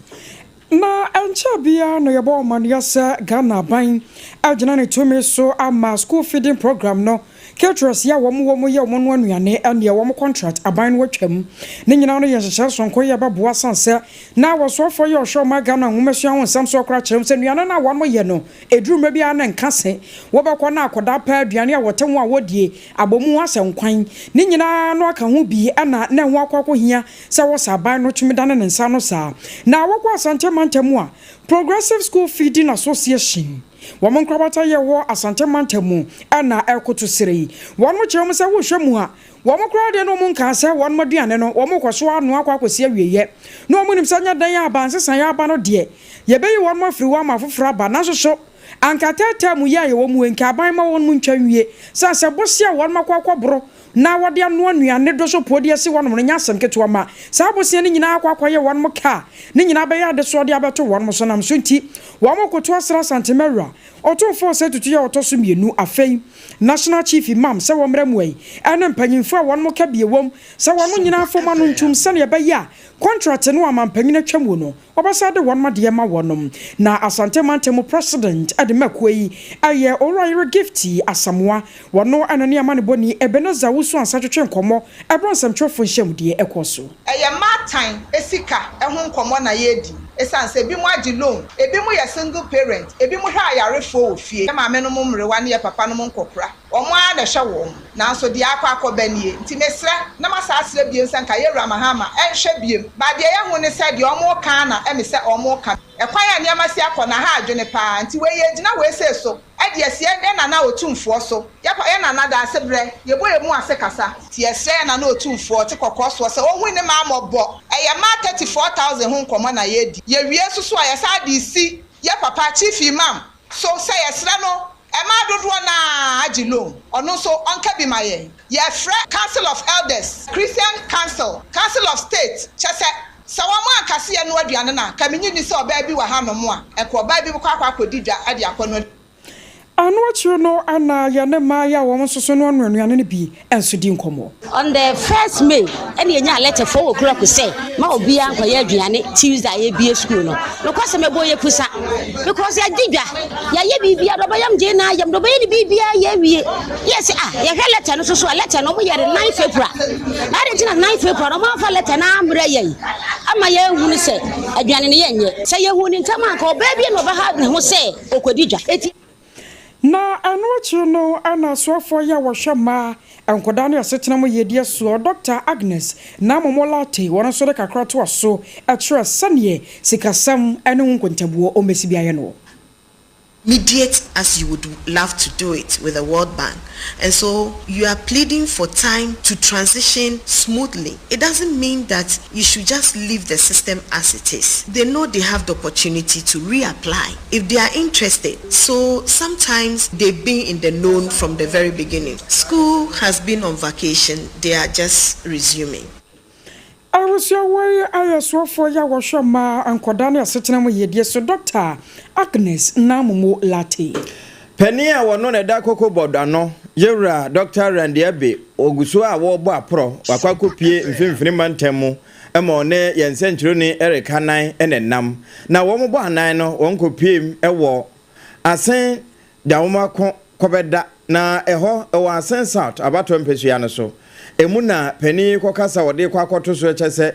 Na ɛnkyɛɛ biara na yɛbɔɔ amanneɛ sɛ Ghana aban agyina ne tumi so ama school feeding program no caterers yi a wɔn wɔ mu yɛ wɔn noa nnuane ɛneɛ wɔn contract aban no atwam. Ne nyinaa no yɛ nhyehyɛɛ sononko yi a ɛbɛboa sane sɛ na wɔsoafoɔ yi a ɔhwɛ ɔman Ghana nwomasua ho nsɛm so ɔkora kyerɛ mu sɛ nnuane no a wɔn yɛ no ɛduru mmerɛ biara na nka se wɔbɛkɔ na akɔdaa paa aduane a wɔte ho a wɔdie Abɔmu asɛ nkwan ne nyinaa no aka ho bi na na ɛho akɔ akɔhia sɛ wɔ sɛ aban no tumi dane ne nsa ano saa. Na wɔkɔ Asante mantam a, Progressive School Feeding Association, wɔn nkorabata yɛ wɔ Asante mantam mu na ɛrekoto serɛ yi. Wɔn kyerɛ mu sɛ wohwɛ mu a, wɔn koraa deɛ na wɔn nkaa sɛ wɔn aduane no wɔn rekɔ so anoa akɔ akɔsi awieɛ. Na wɔn nim sɛ nyɛ dɛn a abansesaeɛ aba no deɛ, yɛbɛyi wɔn afiri hɔ ama afoforɔ aba. Nanso so Anka tɛɛtɛɛ mu yi a yɛwɔ mu yi, nka aban mma wɔn ntwa nwie. Sɛ sɛ bosea a wɔn akɔ akɔboro na wɔde anoa nnuane do so po de asi hɔnom no nyɛ asɛm ketewa ma saa bosea no nyinaa akɔ akɔyɛ wɔn ka a, ne nyinaa bɛyɛ adesoa de abɛto wɔn so. Nam so nti, wɔkoto asrɛ Asantema Wura, Otumfoɔ Osei Tutu a ɔtɔ so mmienu, afei National Chief Imam sɛ wɔmmra mua yi ne mpanyimfo a wɔn ka bi wom sɛ wɔn nyinaa mfa wɔn ano ntom sɛnea ɛbɛyɛ a kɔntrate no a mampanyin atwam wɔ no Wɔbɛsan de wɔn adeɛ ma wɔnom. Na Asante mantam president de ma kuo yi yɛ Owurayere Gifty Asamoah. Wɔno na ne amanebɔni Ebenezer Owusu Ansah twetwe nkɔmmɔ ɛberɛ a nsɛmtwerɛfoɔ nhyiamudie ɛkɔɔ so. Ɛyɛ mmaatan sika ho nkɔmmɔ na yɛredi ɛsiane sɛ ebinom agye loan, ebinom yɛ single parent, ebinom hwɛ ayarefoɔ wɔ fie, yɛn maamenom mmerewa ne yɛn papanom nkɔkora. Wɔn ara na ɛhwɛ wɔn. Nanso deɛ akɔ akɔba nie. Nti mesrɛ na masan asrɛ biom sɛ nka Yɛwura Mahama nhwɛ biom. But deɛ yɛhu ne sɛ deɛ wɔn reka ara na ɛme sɛ wɔn reka. Ɛkwan a nneɛma si akɔ no aha adwene pa ara. Nti wei yɛgyina wei sei so de asi yɛn Nana Otumfoɔ so. Yɛpa yɛn Nana Daasebrɛ, yɛbɔ yɛn mu ase kasa. Nti yɛsrɛ yɛn Nana Otumfoɔ ɔte kɔkɔɔ soɔ sɛ ɔnhu ne mmaa mmɔbɔ. Ɛyɛ mmaa 34,000 ho nkɔmmɔ na yɛredi. Yɛwie nso so a yɛsan de resi yɛn papa Chief Imam so sɛ yɛsrɛ no Mmaa dodoɔ no ara agye loan, ɔno nso ɔnka bi ma yɛn. Yɛfrɛ Council of Elders, Christian Council, Council of State, kyerɛ sɛ, sɛ wɔn anka sɛ yɛnoa aduane no a, nka mennye nni sɛ ɔbaa bi wɔ hanom a, nka ɔbaa bi bɛkɔ akɔ akɔdi dwa de akɔnoa. Ɛno akyiri no na yɛne mmaa yi a wɔn nso so noanoa nnuane no bi nso di nkɔmmɔ. On the first May ɛna yɛnyaa lɛtɛ four o'clock sɛ ma obiara nkɔyɛ aduane Tuesday a yɛbie school no. Nokwasɛm ɛbɔ yɛ kusa because yɛagye dwa, yɛayɛ biribiara, dɔbɔ yam gyee na ayam, dɔbɔ yɛ ne biribiara yɛ awie. Yɛ sɛ ah yɛhwɛ lɛtɛ no so so a lɛtɛ no wɔn yɛ no 9 April. Na adɛn nti na 9 April no wɔn amfa lɛtɛ no ammrɛ yɛn ama yɛahunu sɛ aduane no yɛnyɛ. Sɛ yɛhuu no ntɛm a anka ɔbaa bi na ɔbɛha ne ho sɛ ɔkɔdi dwa. Enti. Na ɛno akyiri no na asoafoɔ yi a wɔhwɛ mmaa, nkwadaa ne asetena mu yiedie soɔ, Dɔkta Agnes Namomo Lartey, wɔn nso de kakra toa so kyerɛ sɛdeɛ sikasɛm ne ho nkontabuo wɔbɛsi bi ayɛ no. Mediate as you would love to do it with the World Bank. And so you are pleading for time to transition smoothly. It doesn't mean that you should just leave the system as it is. They know they have the opportunity to reapply if they are interested. So sometimes they've been in the known from the very beginning. School has been on vacation. They are just resuming. Abusua wei ayɛ soafoɔ yi a wɔhwɛ mmaa, nkwadaa ne asetena mu yiedie so Dɔkta Agnes Naamomo Lartey. Panin a wɔno na ɛda Koko Board ano, Yewura Dɔkta Randy Abbey, ɔgu so a wɔrebɔ aporɔ, wakɔ akɔpue Mfimfini Mantam mu ma ɔne yɛn nsɛnkyerɛwni Eric Anan na ɛnam. Na wɔbɔ anan no, wɔkɔpueem wɔ Asen Dawomako kɔbɛda, na ɛhɔ wɔ Asen South abatoɔ mpasua no so. Emu na panin yi kɔkasa a ɔde rekɔ akɔto so kyɛ sɛ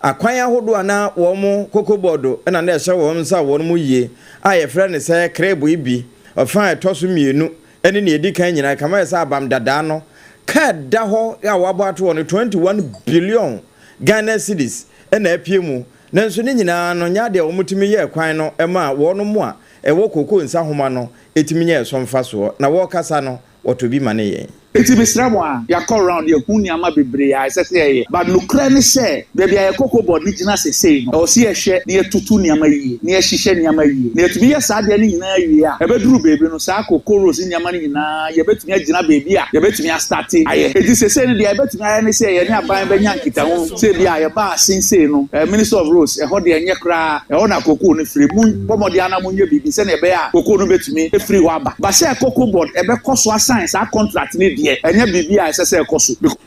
akwan ahodoɔ a na wɔn koko bɔɔdo na na ɛhyɛ wɔn nsa wɔ wɔn mu yie a yɛfrɛ no sɛ krebo yi bi, ɔfa a ɛtɔ so mmienu ne nea ɛdi kan nyinaa kama yɛ sɛ abam dadaa no ka ɛda hɔ a wɔabɔ ato hɔ no 21 billion Ghana cedis na apue mu. Nanso ne nyinaa no nyɛ adeɛ a wɔtumi yɛɛ kwan no maa wɔn a ɛwɔ kookoo nsahoma no tumi nyaa ɛso mfasoɔ, na wɔrekasa no, wɔtɔ bi ma ne yɛn. Nti mesrɛ mo a, yɛakɔ round, yɛahu nneɛma bebree a ɛsɛ sɛ yɛyɛ, but nokorɛ ne sɛ, baabi a yɛn Cocoa Board no gyina sesei no, ɛwɔ sɛ yɛhwɛ na yɛtoto nneɛma yie, na yɛhyehyɛ nneɛma yie. Na yɛtumi yɛ saa adeɛ no nyinaa wie a, ɛbɛduru baabi no, saa cocoa roads ne nneɛma no nyinaa, yɛbɛtumi agyina baabi a yɛbɛtumi astarte ayɛ. Nti sesei no, deɛ yɛbɛtumi ayɛ ne sɛ yɛne aban bɛnya nkitaho. Sɛ ebia yɛbaa asen sei no, Ministry of Roads, ɛhɔ deɛ ɛnyɛ koraa, ɛhɔ na cocoa no firi. Mommɔ mmɔden ara na monyɛ biribi sɛdeɛ ɛbɛyɛ a cocoa no bɛtumi afiri hɔ aba. But sɛ Cocoa Board ɛbɛkɔ so asign saa contract no deɛ, ɛnyɛ biribi a ɛsɛ sɛ ɛkɔ so. Because.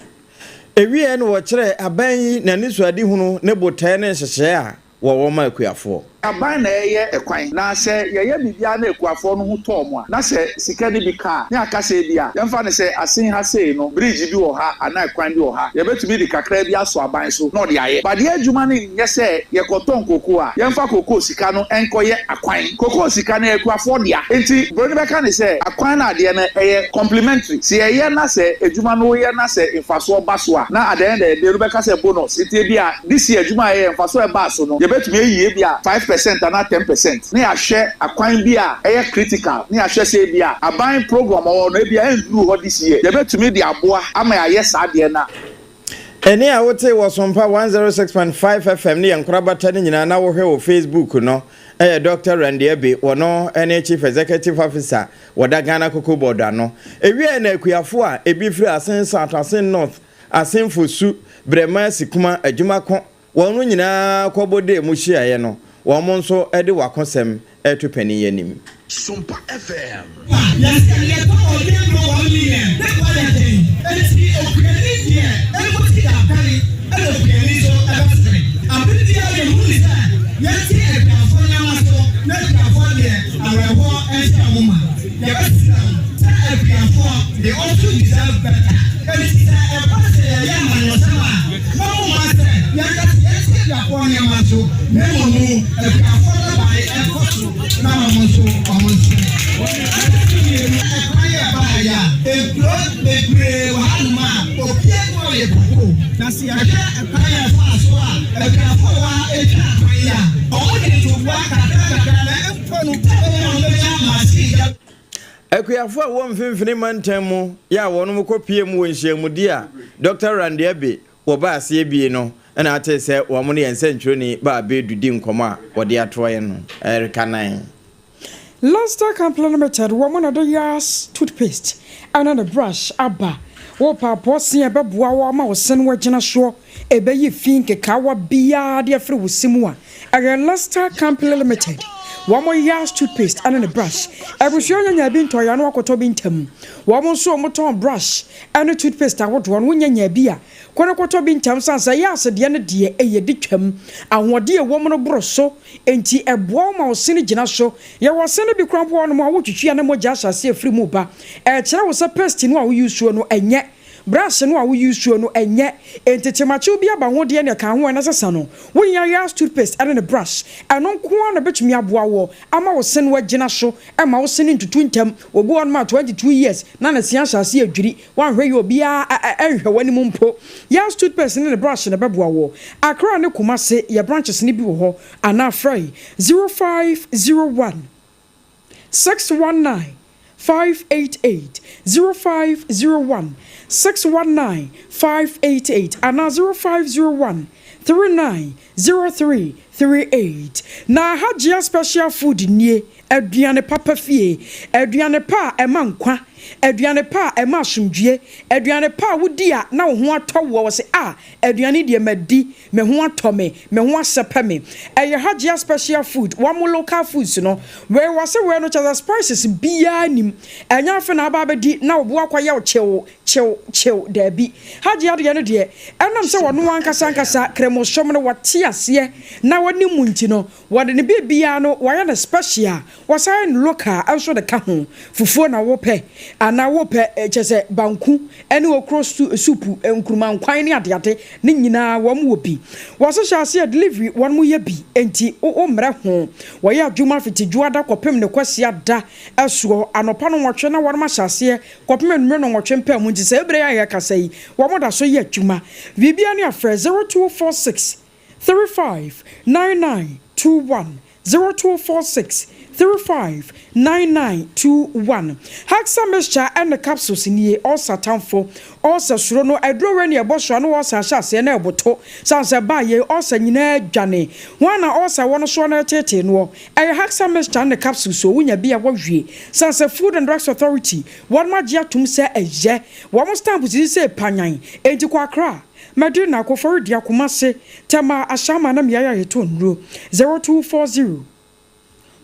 Ɛwieɛ no wɔkyerɛɛ aban yi n'anisoadehunu ne botaeɛ ne nhyehyɛɛ a wɔwɔ ma akuafoɔ. Aban na ɛyɛ ɛkwan, na sɛ yɛyɛ biribiara na akuafoɔ no ho tɔ wɔn a, na sɛ sika no bi ka a, ne aka sɛ ebia, yɛmfa no sɛ asen ha sei no, bridge bi wɔ ha anaa ɛkwan bi wɔ ha, yɛbɛtumi de kakra bi asɔ aban so na ɔde ayɛ. But yɛn adwuma no nyɛ sɛ yɛkɔtɔn kokoo a, yɛmfa kokoo sika no nkɔyɛ akwan. Kokoo sika no ɛyɛ akuafoɔ dea. Enti buroni bɛka no sɛ akwan no adeɛ no ɛyɛ complementary. Sɛ yɛyɛ na sɛ adwuma no woyɛ na sɛ mfasoɔ ba so a, na at the end of the day no bɛka sɛ bonus. Enti ebia This year adwuma a yɛyɛ, mfaso a ɛbaa so no, yɛbɛtumi ayi ebia 5% anaa 10% na yɛahwɛ akwan bi a ɛyɛ critical na yɛahwɛ sɛ ebia aban program a ɔwɔ no ebia ɛnnuruu hɔ this year, yɛbɛtumi de aboa ama yɛayɛ saa adeɛ no a. Ɛnne a wotee wɔ Sompa 106.5 FM ne yɛn nkorabata no nyinaa na wohwɛ wɔ Facebook no yɛ Dɔkta Randy Abbey, wɔno ne Chief Executive Officer wɔda Ghana Cocoa Board ano. Ewiaɛ na akuafo a ebi firi Asen South, Asen North, Asenfo su, Brɛma Asikuma, Adwumako, wɔn no nyinaa kɔbɔ dee mu hyiaeɛ no, wɔn nso de w'akosɛm reto panin yi anim. Sompa FM. Ba, yɛse yɛtɔ ɔyere no one million ne boɔ yɛ den enti okuani deɛ ɛnkɔsi da bɛn ɛna okuani nso ɛbɛsere. Abere biara yɛhunu ne sɛ yɛnte akuafoɔ nneɛma so na akuafoɔ deɛ awerɛhoɔ nhyɛ wɔn ma. Yɛbɛsrɛ wo sɛ akuafoɔ they also deserve better. Enti sɛ ɛba sɛ yɛyɛ amanyɔsɛm a, mma mo mma sɛ yɛnka sɛ yɛnte akuafoɔ nneɛma so na mmom akuafoɔ nnɔbae nkɔ so na wɔn nso wɔn nsere. Ɛtɔ so mmienu, ɛkwan yi a ɛbaeɛ a, nkuro bebree wɔ hanom a obiara nni hɔ a ɔyɛ koko. Na sɛ yɛhwɛ ɛkwan a ɛfaa so a akuafoɔ wɔ ha retwa kwan yi a, wɔde ntoboa kakra kakra na Akuafo a wɔwɔ Mfimfini Mantam mu yɛ a wɔnom kɔ pie mu wɔ nhyiamudi a Dɔkta Randy Abbey wɔ baa aseɛ bie no na atee sɛ wɔn ne yɛn nsɛntwerɛni Baa Bedu di nkɔmmɔ a wɔde atoa yɛn no reka nan. Lester Company Limited wɔn na ɛde Yas toothpaste ɛne ne brush aba. Worepaapaw se a ɛbɛboa wo ama wo se no agyina soɔ, ɛbɛyi fi nkekaawa biara de afiri wo se mu a, ɛyɛ Lester Company Limited. Wɔn Yas toothpaste ne ne brush. Abusua nya nyaa bi ntɔeɛ a na wakɔtɔ bi ntɛm. Wɔn nso a wɔtɔn brush ne toothpaste ahodoɔ no, wonya nyaa bi a, kɔ na kɔtɔ bi ntɛm sane sɛ Yas deɛ no deɛ ɛyɛ di twam. Ahoɔden a ɛwɔ mu no boro so, enti ɛboa wo ma wo sene gyina so. Yɛwɔ sene bi koraa mpo wɔ hɔnom a wotwitwi a na mogya ahyɛ aseɛ afiri mu reba. Ɛkyerɛ wo sɛ paste no a wo use no ɛnyɛ. Brush no a wo use no ɛnyɛ. Enti kyemakyew bi aba ho deɛ na ɛka ho a na sesa no. Wo hia Yas toothpaste ɛne ne brush. Ɛno nko ara na ɛbɛtumi aboa woɔ ama wo se no agyina so ɛmma wo se no ntutu ntɛm. Obi wɔ hɔnom a 22 years na ne se ahyɛ aseɛ adwiri. Woanhwɛ yie obiara ɛnhwɛ w'anim mpo. Yas toothpaste ne ne brush na ɛbɛboa woɔ. Accra ne Kumasi yɛ branches no bi wɔ hɔ anaa frɛ 0501 619 588 0501 619 588 anaa 0501 39 03 38. Na Hajia Special Food nie, aduane papa fie, aduane pa a ɛma nkwa, aduane pa a ɛma asomdwie, aduane pa a wodi a na wo ho atɔ woɔ, wɔse ah aduane deɛ madi, Me ho atɔ me, me ho asɛpɛ me. Ɛyɛ Hajia special food, wɔn local foods no. Wei wɔse wei no kyerɛ sɛ spices biaa nnim. Ɛnyɛ afe na aba abɛdi na wo bo akɔyɛ wo kyew, kyew, kyew, daabi. Hajia deɛ no deɛ, ɛnam sɛ ɔno ankasa ankasa Kremosom no wɔte aseɛ na wɔnim mu nti no, Wɔde ne biribiara no wɔayɛ no special, wɔsan yɛ no local nso de ka ho. Fufuo na wopɛ anaa wopɛ kyerɛ sɛ banku ne okro soup, nkruma nkwan ne adeade ne nyinaa wɔn wɔ bi. Wɔhyehyɛ aseɛ delivery wɔn yɛ bi enti wo mmrɛ ho. Wɔyɛ adwuma fiti dwoada kɔpem ne kwasiada soɔ anɔpa nonwɔtwe na wɔn ahyɛ aseɛ kɔpem anumere nonwɔtwe mpaa mu nti saa berɛ yi a yɛrekasa yi wɔn da so yɛ adwuma. Biribiara ne afrɛ 0246 35 99 21 0246 35 99 21 Haxa mixture ɛne capsules nie ulcer tamfo ulcer suro no aduro wei ne ɛbɔ so a na ulcer ahyɛ aseɛ na ɛboto sane sɛ ɛbaa yei ulcer nyinaa dwane hwan na ulcer wɔ no soɔ na ɛteetee noɔ ɛyɛ Haxa mixture ne capsules o wonya bi a wɔwie sane sɛ Food and Drugs Authority wɔnom agye atom sɛ ɛyɛ wɔn stamp sisi sɛ panyan enti kɔ Accra Madina, Koforidua, Kumasi, Tema, Ashaiman na mmeae a yɛtɔn nnuro. 0240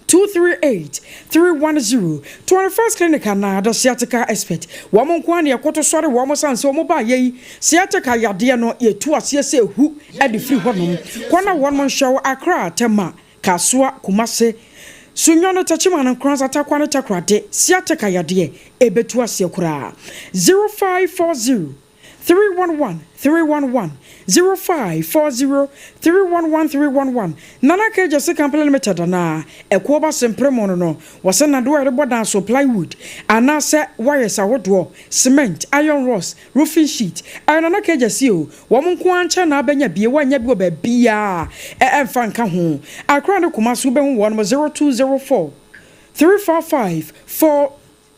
238 310 21st Clinic anaa The Sciatica Expert. Wɔn nko ara na yɛkoto sɔre wɔn sane sɛ wɔn baayɛ yi sciatica yadeɛ no yɛtu aseɛ sɛ ehu de firi hɔnom. Kɔ na wɔn nhwɛ wo Accra, Tema, Kasoa, Kumasi, Sunyani, Techiman, Nkoranza, Tarkwa ne Takoradi. Sciatica yadeɛ ɛbɛtu aseɛ koraa. 0540 311 311 0540 311 311 Nana K Gyasi Company Limited anaa Ɛkoɔ Ba Sempere mo no no wɔsɛ nnadewa a yɛde bɔ dan so plywood anaasɛ wires ahodoɔ, cement, iron rods, roofing sheet. Ɛyɛ Nana K Gyasi o, wɔn nko ara nkyɛn na abɛnya bie, woannya bi wɔ baabiara a ɛmfa nka ho. Accra ne Kumasi wobɛhu wɔn 0204 355 4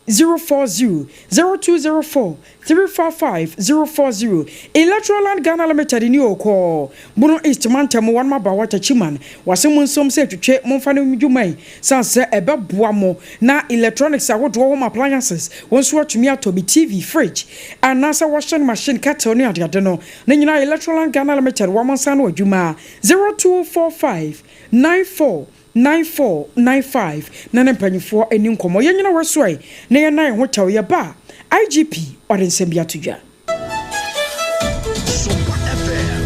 040 0204 345 040 Electroland Ghana Limited ni o kɔɔ Bono East mantam mu wɔnom aba hɔ Techiman wɔse mo nsom sɛ twitwe momfa no dwuma yi sane sɛ ɛbɛboa mo na electronics ahodoɔ home appliances wo nso atumi atɔ bi TV, fridge anaasɛ washing machine, kettle ne adeade no ne nyinaa Electroland Ghana Limited wɔn nsa ano adwuma 0245 94 9495 na ne mpanyimfoɔ nni nkɔmmɔ. Yɛnnyina hɔ so ɛ na yɛnna yɛn ho kyɛw. Yɛba a, IGP ɔde nsɛm bi ato dwa. Sompa FM.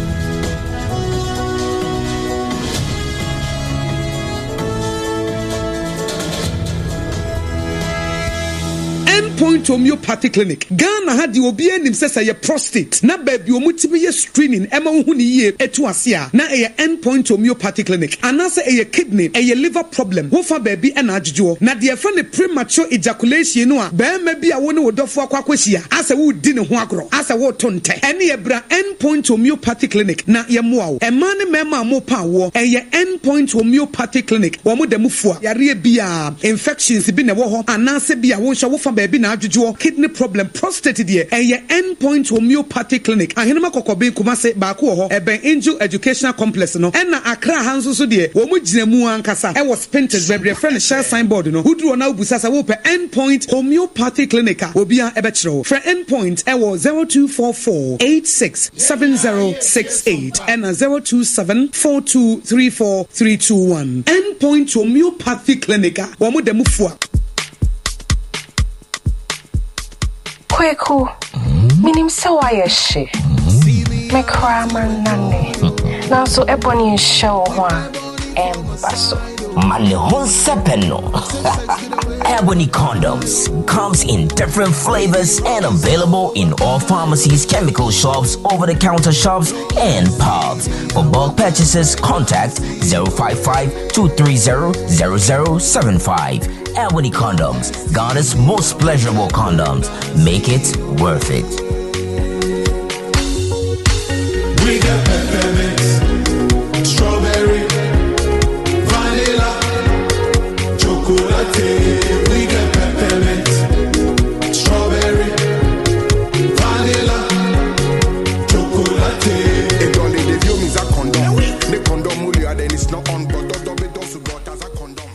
End Point Homeopathy Clinic, Ghana ha deɛ obiara nim sɛ sɛ ɛyɛ prostate na baabi a wɔtumi yɛ screening ma wohu no yie to ase a, na ɛyɛ End Point Homeopathy Clinic. Anaasɛ ɛyɛ kidney, ɛyɛ liver problem, wofa baabi na adwodwoɔ. Na deɛ yɛfrɛ no premature ejaculation no a, barima bi a wo ne wo dɔfoɔ akɔ akɔhyia, asɛ woredi ne ho agorɔ, asɛ woreto ntɛ, ɛnneɛ bra End Point Homeopathy Clinic na yɛmmoa wo. Mmaa ne mmarima a morepa awoɔ, ɛyɛ End Point Homeopathy Clinic, wɔn da mu fua yareɛ biara, infections bi na ɛwɔ hɔ, anaasɛ bi a wo nso wofa baabi na. na adwodwoɔ, kidney problem, prostate deɛ, ɛyɛ End Point Homeopathy Clinic, Ahenema Kɔkɔben, Kumase, baako wɔ hɔ, ɛbɛn Angel Educational Complex no, ɛna Accra ha nso so deɛ, wɔn gyina mu ankasa ɛwɔ Spintex, baabi a yɛfrɛ no Shell sign board no, woduru hɔ na wobisa sɛ wopɛ End Point Homeopathy Clinic a, obiara ɛbɛkyerɛ wo. Frɛ End Point ɛwɔ 0244 86 7068 ɛna 027 4234 321. End Point Homeopathy Clinic a wɔn da mu fua. Kweku, menim sɛ woayɛ hye. Me koraa mannane. Nanso ɛbɔne nhyɛ wo ho a, ɛmba so. Ma ne ho nsɛpɛ no. Ebony condoms comes in different flavors and available in all pharmacies, chemical shops, over-the-counter shops, and pubs. For bulk purchases, contact 055 230 0075. Ebony condoms, Ghana's most pleasurable condoms. Make it worth it. We got peppermint, strawberry, vanilla, chocolate. We got peppermint, strawberry, vanilla, chocolate. It only the view means a condom. The condom will then it's not on, but the got as a condom.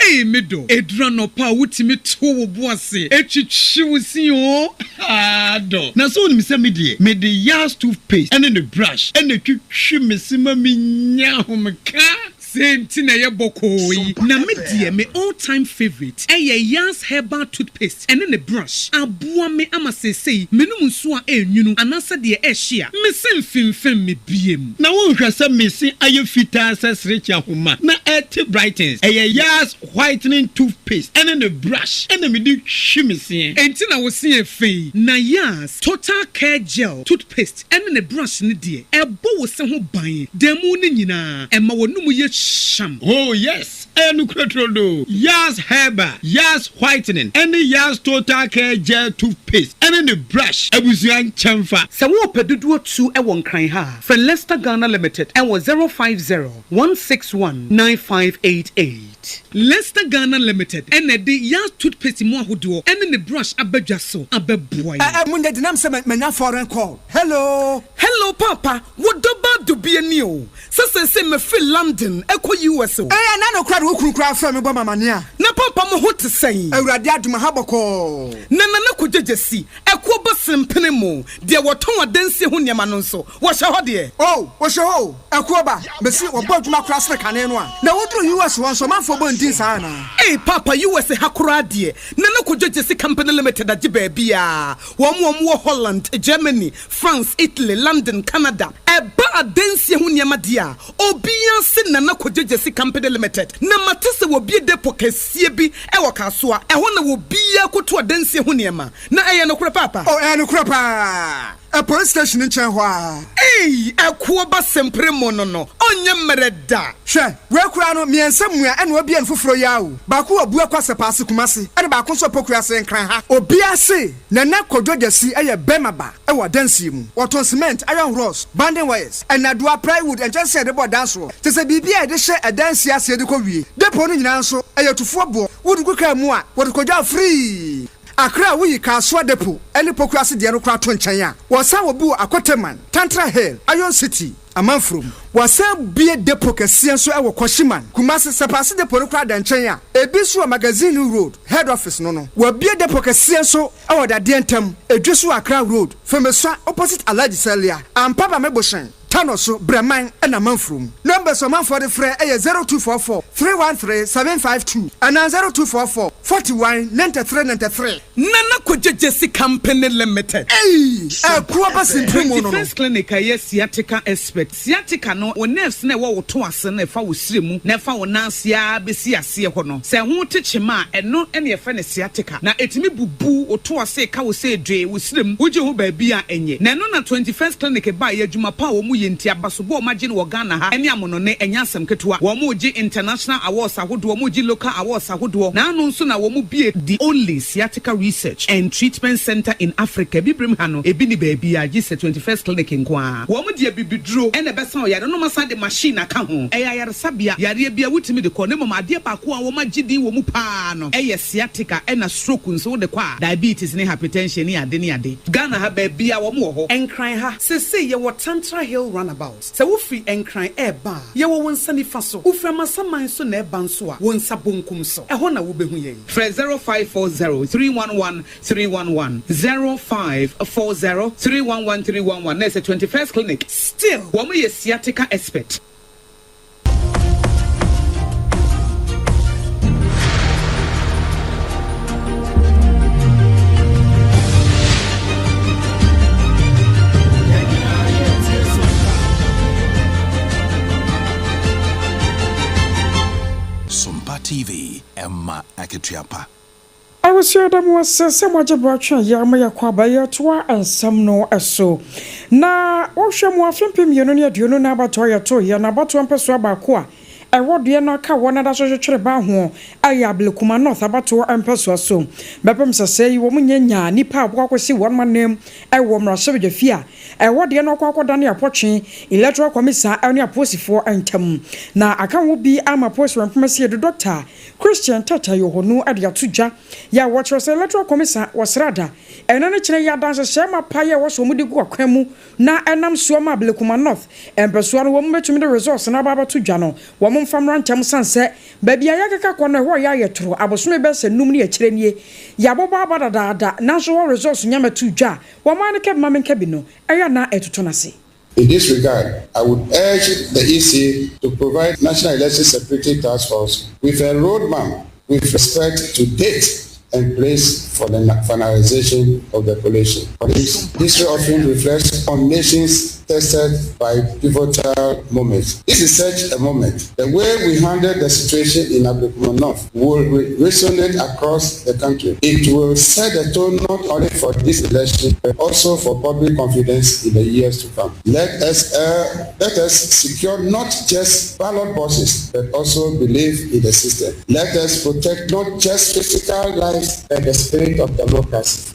Ei me dɔ, ɛduru anɔpa a wotumi to wo bo ase twitwi wo se oo, haa dɔ. Na sɛ wonim sɛ me deɛ, mede Yas toothpaste ne ne brush na ɛtwitwi me se ma menya ahomeka. Sei nti na ɛyɛ bɔkɔɔ yi. Na me deɛ me all time favourite ɛyɛ Yas herbal toothpaste ɛne ne brush. Aboa me ama seesei menom nsuo a ɛnwunu anaasɛ deɛ ɛhye a, me se mfemfem me biem. Na wonhwɛ sɛ me se ayɛ fitaa sɛ serekye ahoma na ɛte brightens. Ɛyɛ Yas whitening toothpaste ɛne ne brush ɛna mede twi me seɛ. Enti na wo se yɛ fɛ yi. Na Yas total care gel toothpaste ɛne ne brush no deɛ, ɛbɔ wo se ho ban da mu no nyinaa, ɛma w'anomu yɛ hyam. Oh yes, ɛyɛ nokorɛ turodoo. Yas Herbal, Yas Whitening ɛne Yas Total Care Gel Toothpaste ɛne ne brush abusua nkyɛnfa. Sɛ worepɛ dodoɔ tu wɔ Nkran ha a, frɛ Lester Ghana Limited wɔ 050 161 9588. Lester Ghana Limited na ɛde Yas Toothpaste mu ahodoɔ ne ne brush aba dwa so abɛboa yɛn. Eh eh munya dinam sɛ manya foreign call hello. Hello paapa wo dɔ ba dubia ni o sɛ seesei mafiri London ɛkɔ US o. Eh ɛna no koraa de wo kunu koraa frɛ me bɔ me amaneɛ a. Na paapa mo ho te sɛn. Awurade adom aha bɔkɔɔ. Na Nana Kwadwo Gyasi ɛkoɔ ba sempene mo deɛ wɔtɔn adansie ho nneɛma no nso wɔhyɛ hɔ deɛ. Oh wɔhyɛ hɔ o ɛkoɔ ba mesi wɔbɔ adwuma koraa sene kane no a. Na woduru US hɔ nso ɔmanfoɔ bɔ ndin saa anaa. Ei paapa US ha koraa deɛ Nana Kwadwo Gyasi Company Limited agye baabiaa. Wɔn a wɔwɔ Holland, Germany, France, Italy, London, Canada, ɛba adansie ho nneɛma deɛ a, obiara se Nana Kwadwo Gyasi Company Limited. Na mate sɛ wɔabue depot kɛseɛ bi wɔ Kasoa, ɛhɔ na obiara kɔtu adansie ho nneɛma. Na ɛyɛ nokorɛ paapa? Oh, ɛyɛ nokorɛ paa. Ɛ police station no nkyɛn hɔ ara. Ei, ɛkoɔ ba sempere mo no no, ɔnyɛ mmerɛ da. Hwɛ, wei koraa no, mmiɛnsa mua ɛna wabue no foforɔ yi ara o. Baako wɔ Buakwa Sɛpaase, Kumasi, ɛna baako nso wɔ Pokuase, Nkran ha. Obiara se Nana Kwadwo Gyasi yɛ bɛrima ba wɔ adansie mu. Wɔtɔn cement, iron rods, banding wires, nnadewa, plywood, nkyɛnsee a yɛde bɔ dan soɔ, kyerɛ sɛ biribiara a yɛde hyɛ adansie aseɛ de kɔ wie. Depot no nyinaa nso, ɛyɛ tufoɔ boɔ. Wode gu kaa mu a, wɔde kɔdwa free. Accra a woyi Kasoa Depot ne Pokuase deɛ no koraa to nkyɛn a, wɔsan wɔ bi wɔ Akoteman, Tantra Hill, Iron City, Amanfurom. Wɔasan bue depot kɛseɛ nso wɔ Kwashiman, Kumasi. Sɛpaase depot no koraa da nkyɛn a, ebi nso wɔ Magazine Road, Head Office no no. Wɔabue depot kɛseɛ nso wɔ Dadeɛ Ntam, Edweso Accra Road, Femesua opposite Alhaji Salia, Ampaba Mebohyɛn. Tano so, Brɛman na Manfurom. Numbers a ɔmanfoɔ de frɛ yɛ 0244 313 752 anaa 0244 41 93 93. Nana Kwadwo Gyasi Company Limited. Ei! Akuo ba simpiri mu no no. Twenty First Clinic a ɛyɛ sciatica expert. Sciatica no, wo nerves no a ɛwɔ wo to ase no a ɛfa wo srɛ mu na ɛfa wo nan ase ara bɛsi aseɛ hɔ no, sɛ ɛho te kyema a, ɛno na yɛfrɛ no sciatica. Na ɛtumi bubu wo to ase ka wo sɛ dwee wo srɛ mu, wogye ho baabi a ɛnyɛ. Na ɛno na Twenty First Clinic baeɛ, adwuma pa a wɔyɛ nti, abasobɔ a wɔagye no wɔ Ghana ha ne amonɔne. amanɔne ɛnyɛ asɛm ketewa. Wɔn gye international awards ahodoɔ, wɔn gye local awards ahodoɔ. Naano nso na wɔn bue the only sciatica research and treatment centre in Africa. Abibirem ha no ebi nni baabiara gye sɛ 21st Clinic nko ara. Wɔn de abibiduro na ɛbɛsa ɔyare no na wɔasan de machine aka ho. Ɛyɛ ayaresabea, yareɛ biara wotumi de kɔ na mmom adeɛ baako a wɔn agye din wɔ mu pa ara no yɛ sciatica ɛna stroke nso wode kɔ a diabetes ne hypertension ne ade ne ade. Ghana ha baabiara wɔn wɔ hɔ. Nkran ha seesei yɛwɔ Tantra Hill Runabout. Sɛ wofiri Nkran reba a, yɛwɔ wo nsa nifa so. Wofiri Amasaman nso na ɛreba nso a, wo nsa bonkum so. Ɛhɔ na wobɛhu yɛn. Frɛ 0540 311 311, 0540 311 311 na ɛsɛ 21st Clinic. Still, wɔn yɛ sciatica expert. Sompa TV, ɛma akatua pa. Abusua yɛda mo ase sɛ moagye berɛ atwɛn yɛn ama yɛakɔ aba yɛretoa nsɛm no so. Na wohwɛ mu afe 2024 abatoɔ a yɛtoo yɛn abatoɔ mpɛsoa baako a ɛwɔ deɛ no aka wɔn ada so twetwere baa ho yɛ Ablekuma North abatoɔ mpɛsoa so. Bɛpem sɛsɛɛ yi wɔn nyɛ nyaa nnipa a wɔkɔ akɔsi wɔn ananmu wɔ mmarahyɛbadwafie a ɛwɔ deɛ no akɔ akɔdane apɔtwe Electoral Commission ne apolisifoɔ ntam. Na aka ho bi ama Apolisi Wɛnpoma Siedu Dɔkta Christian Tata Yohonu de ato dwa yɛ a wɔkyerɛ sɛ Electoral Commission wɔ srada ɛno ne kyerɛ yɛ adansehyɛ mapa yɛ ɛwɔ sɛ wɔn de gu akwan mu na ɛnam soɔ ma Ablekuma North mpɛsoa no wɔn bɛtumi de results no aba abɛto dwa no wɔn mfa mmra ntɛm sane sɛ baabi a yɛkeka kɔ no ɛhɔ yɛ ayɛ toro abosome bɛyɛ sɛ num ne akyire nie yɛabobɔ aba dadaada nanso hɔ results nya mmɛtoo dwa a wɔn ara ne kɛbi ma menka bi no ɛyɛ a na ɛtoto no ase. In this regard, I would urge the EC to provide National Election Security Task Force with a roadmap with respect to date and place for the finalization of the collation. History often reflects on nations tested by pivotal moments. This is such a moment. The way we handled the situation in Ablekuma North will re resonate across the country. It will set the tone not only for this election, but also for public confidence in the years to come. Let us, uh, let us secure not just ballot boxes, but also believe in the system. Let us protect not just physical lives, but the spirit of democracy.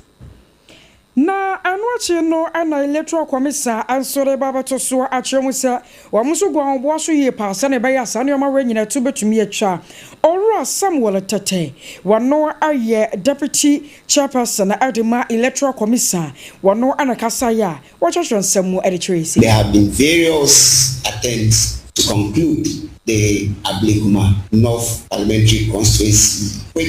Na ɛno akyi no na Electoral Kɔmisa nso reba abɛto soɔ akyerɛ mu sɛ wɔn nso gu ahoboa so yie paa sɛdeɛ ɛbɛyɛ a saa nneɛma wei nyinaa to bɛtumi atwa. Owura Samuel Tetteh, wɔno yɛ Deputy Chairperson de ma Electoral Kɔmisa, wɔno na kasaeɛ a wɔkyerɛkyerɛ nsɛm mu de kyerɛɛ sei. There have been various attempts to conclude the Ablekuma North Parliamentary Constituency, which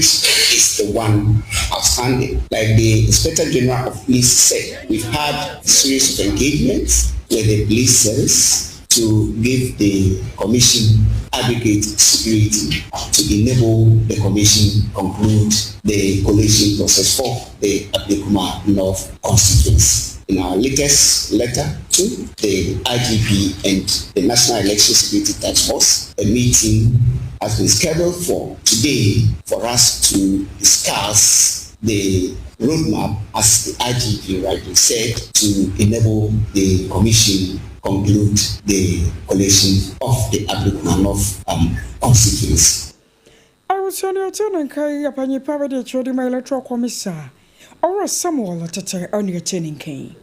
is the one outstanding. Like the Inspector General of Police said, we've had a series of engagements with the police service to give the commission adequate security to enable the commission conclude the collation process for the Ablekuma North constituency. In our latest letter to the IGP and the National Election Security Task Force, a meeting has been scheduled for today for us to discuss the roadmap, as the IGP rightly said, to enable the commission conclude the collation of the Ablekuma North um, constituency. Abusua nea ɔte ne nka yi yɛ panyin pa bɛde akyerɛ de ma Electoral Commissa Ɔwura Samuel Tete ɔne ɔte ne nka yi.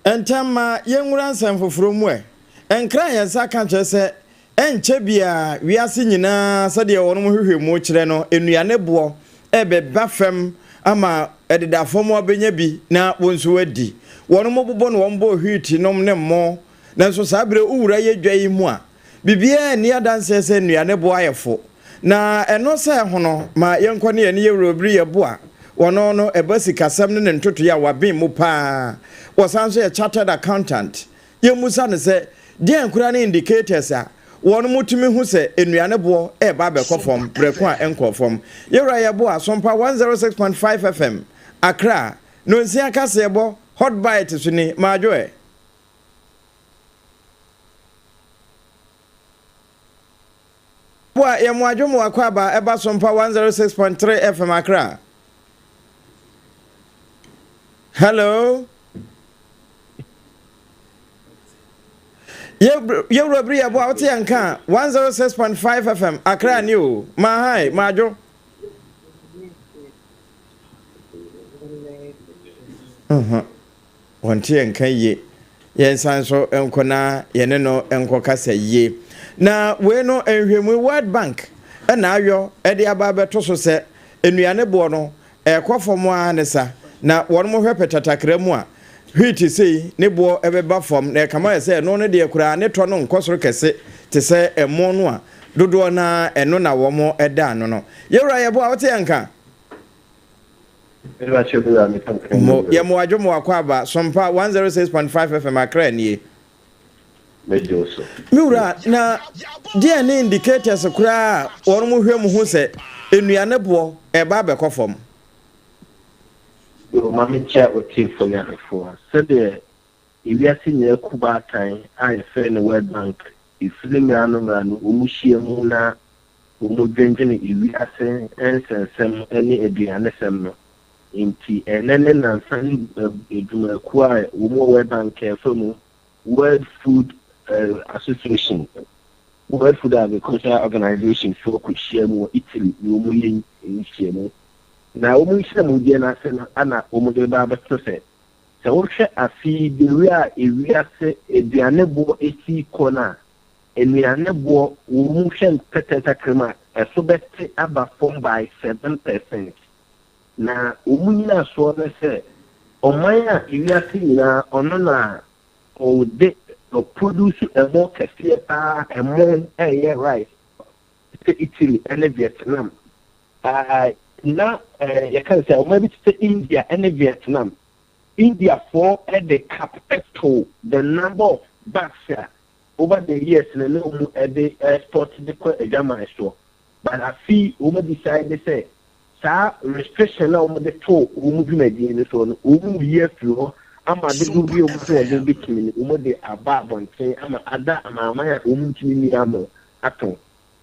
Ntɛm ma yɛnwura nsɛm foforo mu ɛ. Nkra a yɛn nsa ka kyerɛ sɛ ɛnkyɛ biara wiase nyinaa sɛdeɛ wɔn nhwehwɛmu kyerɛ no nnuane boɔ rebɛba fam ama ɛdeda fam abɛnya bi na wɔn nso adi. Wɔn bobɔ na wɔn bɔ hwiit nom ne mmo nanso saa berɛ wowura yɛ dwa yi mu a Biribiara nni adanseɛ sɛ nnuane boɔ ayɛ fo. Na ɛno sɛ ɛhono ma yɛnkɔ ne yɛne yɛn wura Obiri Yeboah, ɔno no ɛba sikasɛm ne ne ntotoeɛ a waben mu pa ara. Ɔsan nso yɛ chartered accountant. Yɛmmisa no sɛ deɛn koraa ne indicators a wɔn tumi hu sɛ nnuane boɔ reba abɛkɔ fam berɛ ko a ɛnkɔɔ fam. Yɛwura Yeboah, Sompa 106.5 FM, Accra, Nonsia Kaseɛbɔ, Hot Bite so ni, Madwo ɛ. Boa yɛ mo adwo mo akwaaba ɛba so mpa 106.3 FM Accra. Hello. Yɛwura bere yɛboa wote yɛn nka a 106.5 FM Accra ni o. Mahae, Madwo. Mhm. Wɔnte yɛn nka yie. Yɛnsan nso nkɔ na yɛne no nkɔkasa yie. Na wei no nhwɛmu World Bank na ayɔ de aba abɛto so sɛ nnuane boɔ no ɛrekɔ fam ara ne sa. Na wɔn hwɛ pɛtɛtakra mu a, wheat sei ne boɔ bɛba fam na ɛkama ayɛ sɛ ɛno no deɛ koraa ne tɔ no nkɔ soro kɛse te sɛ ɛmo no a dodoɔ no ara ɛno na wɔn da ano no. Yɛwura yɛboa wote yɛn nka? Mo, yɛ mo adwo mo akwaaba, Sompa 106.5 FM Accra nie. Me wura, na deɛn ne indicators koraa a wɔn mo hwɛ mu hu sɛ nnuane boɔ ɛreba abɛkɔ fam? Yo, ma menkyia otiefoɔ ne ahwɛfoɔ. Sɛdeɛ ewiase nyinaa kuo baatan a yɛfrɛ no World Bank, ɛfiri mmerɛ ano mmerɛ ano wɔn hyia mu na wɔdwendwene ewiase nsɛnsɛm ne aduanesɛm no nti, ɛnnɛ ne nnansa yi adwumakuo a wɔn wɔ World Bank ɛfa mu, World Food Association, World Food Agricultural Organization foɔ kɔhyia mu wɔ Italy na wɔyɛ nhyiamu. Na wɔn nhyiamudeɛ no ase no ana wɔde reba abɛto sɛ, sɛ wohwɛ afe yi the way a ewiase aduane boɔ si kɔ no a, Nnuane boɔ wɔ mu hwɛ mpɛtɛ ntakra mu a, ɛso bɛte aba fam by 7%. Na wɔn nyinasoɔ ne sɛ, ɔman a ewiase nyinaa ɔno na ɔde ɔproduce ɛmo kɛseɛ paa, ɛmo ɛyɛ rice, te sɛ Italy ne Vietnam. Na yɛka no sɛ ɔman bi te sɛ India ne Vietnam. Indiafoɔ de cap too the number of bags a over the years no na wɔn de export de kɔ adwaman soɔ but afei wɔn decide sɛ saa restriction na wɔn de too wɔn dwumadie no soɔ no wɔn reyi afiri hɔ ama dodoɔ bi a wɔn ahoɔden bɛtumi no wɔn de aba abɔnten ama ada amanaman a wɔn ntumi nni ano atɔn.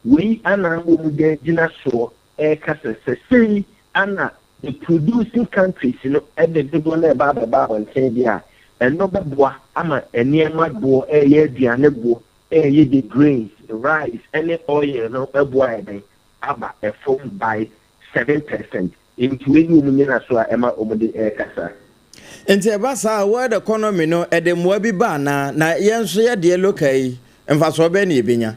Wei ana wɔn de agyina soɔ reka sɛ sɛ sei ana the producing countries no de dodoɔ no reba abɛba abɔnten deɛ a, ɛno bɛboa ama nneɛma boɔ reyɛ aduane boɔ reyɛ the grains, rice ne oil no boɔ ayɛ dɛn aba fam by 7%. Nti wei ne wɔn nnyinasoɔ a ɛma wɔde rekasa. Nti ɛba saa a world economy no ɛde mmoa bi ba anaa? Na yɛn nso yɛ deɛ local yi mfasoɔ bɛn na yɛbɛnya?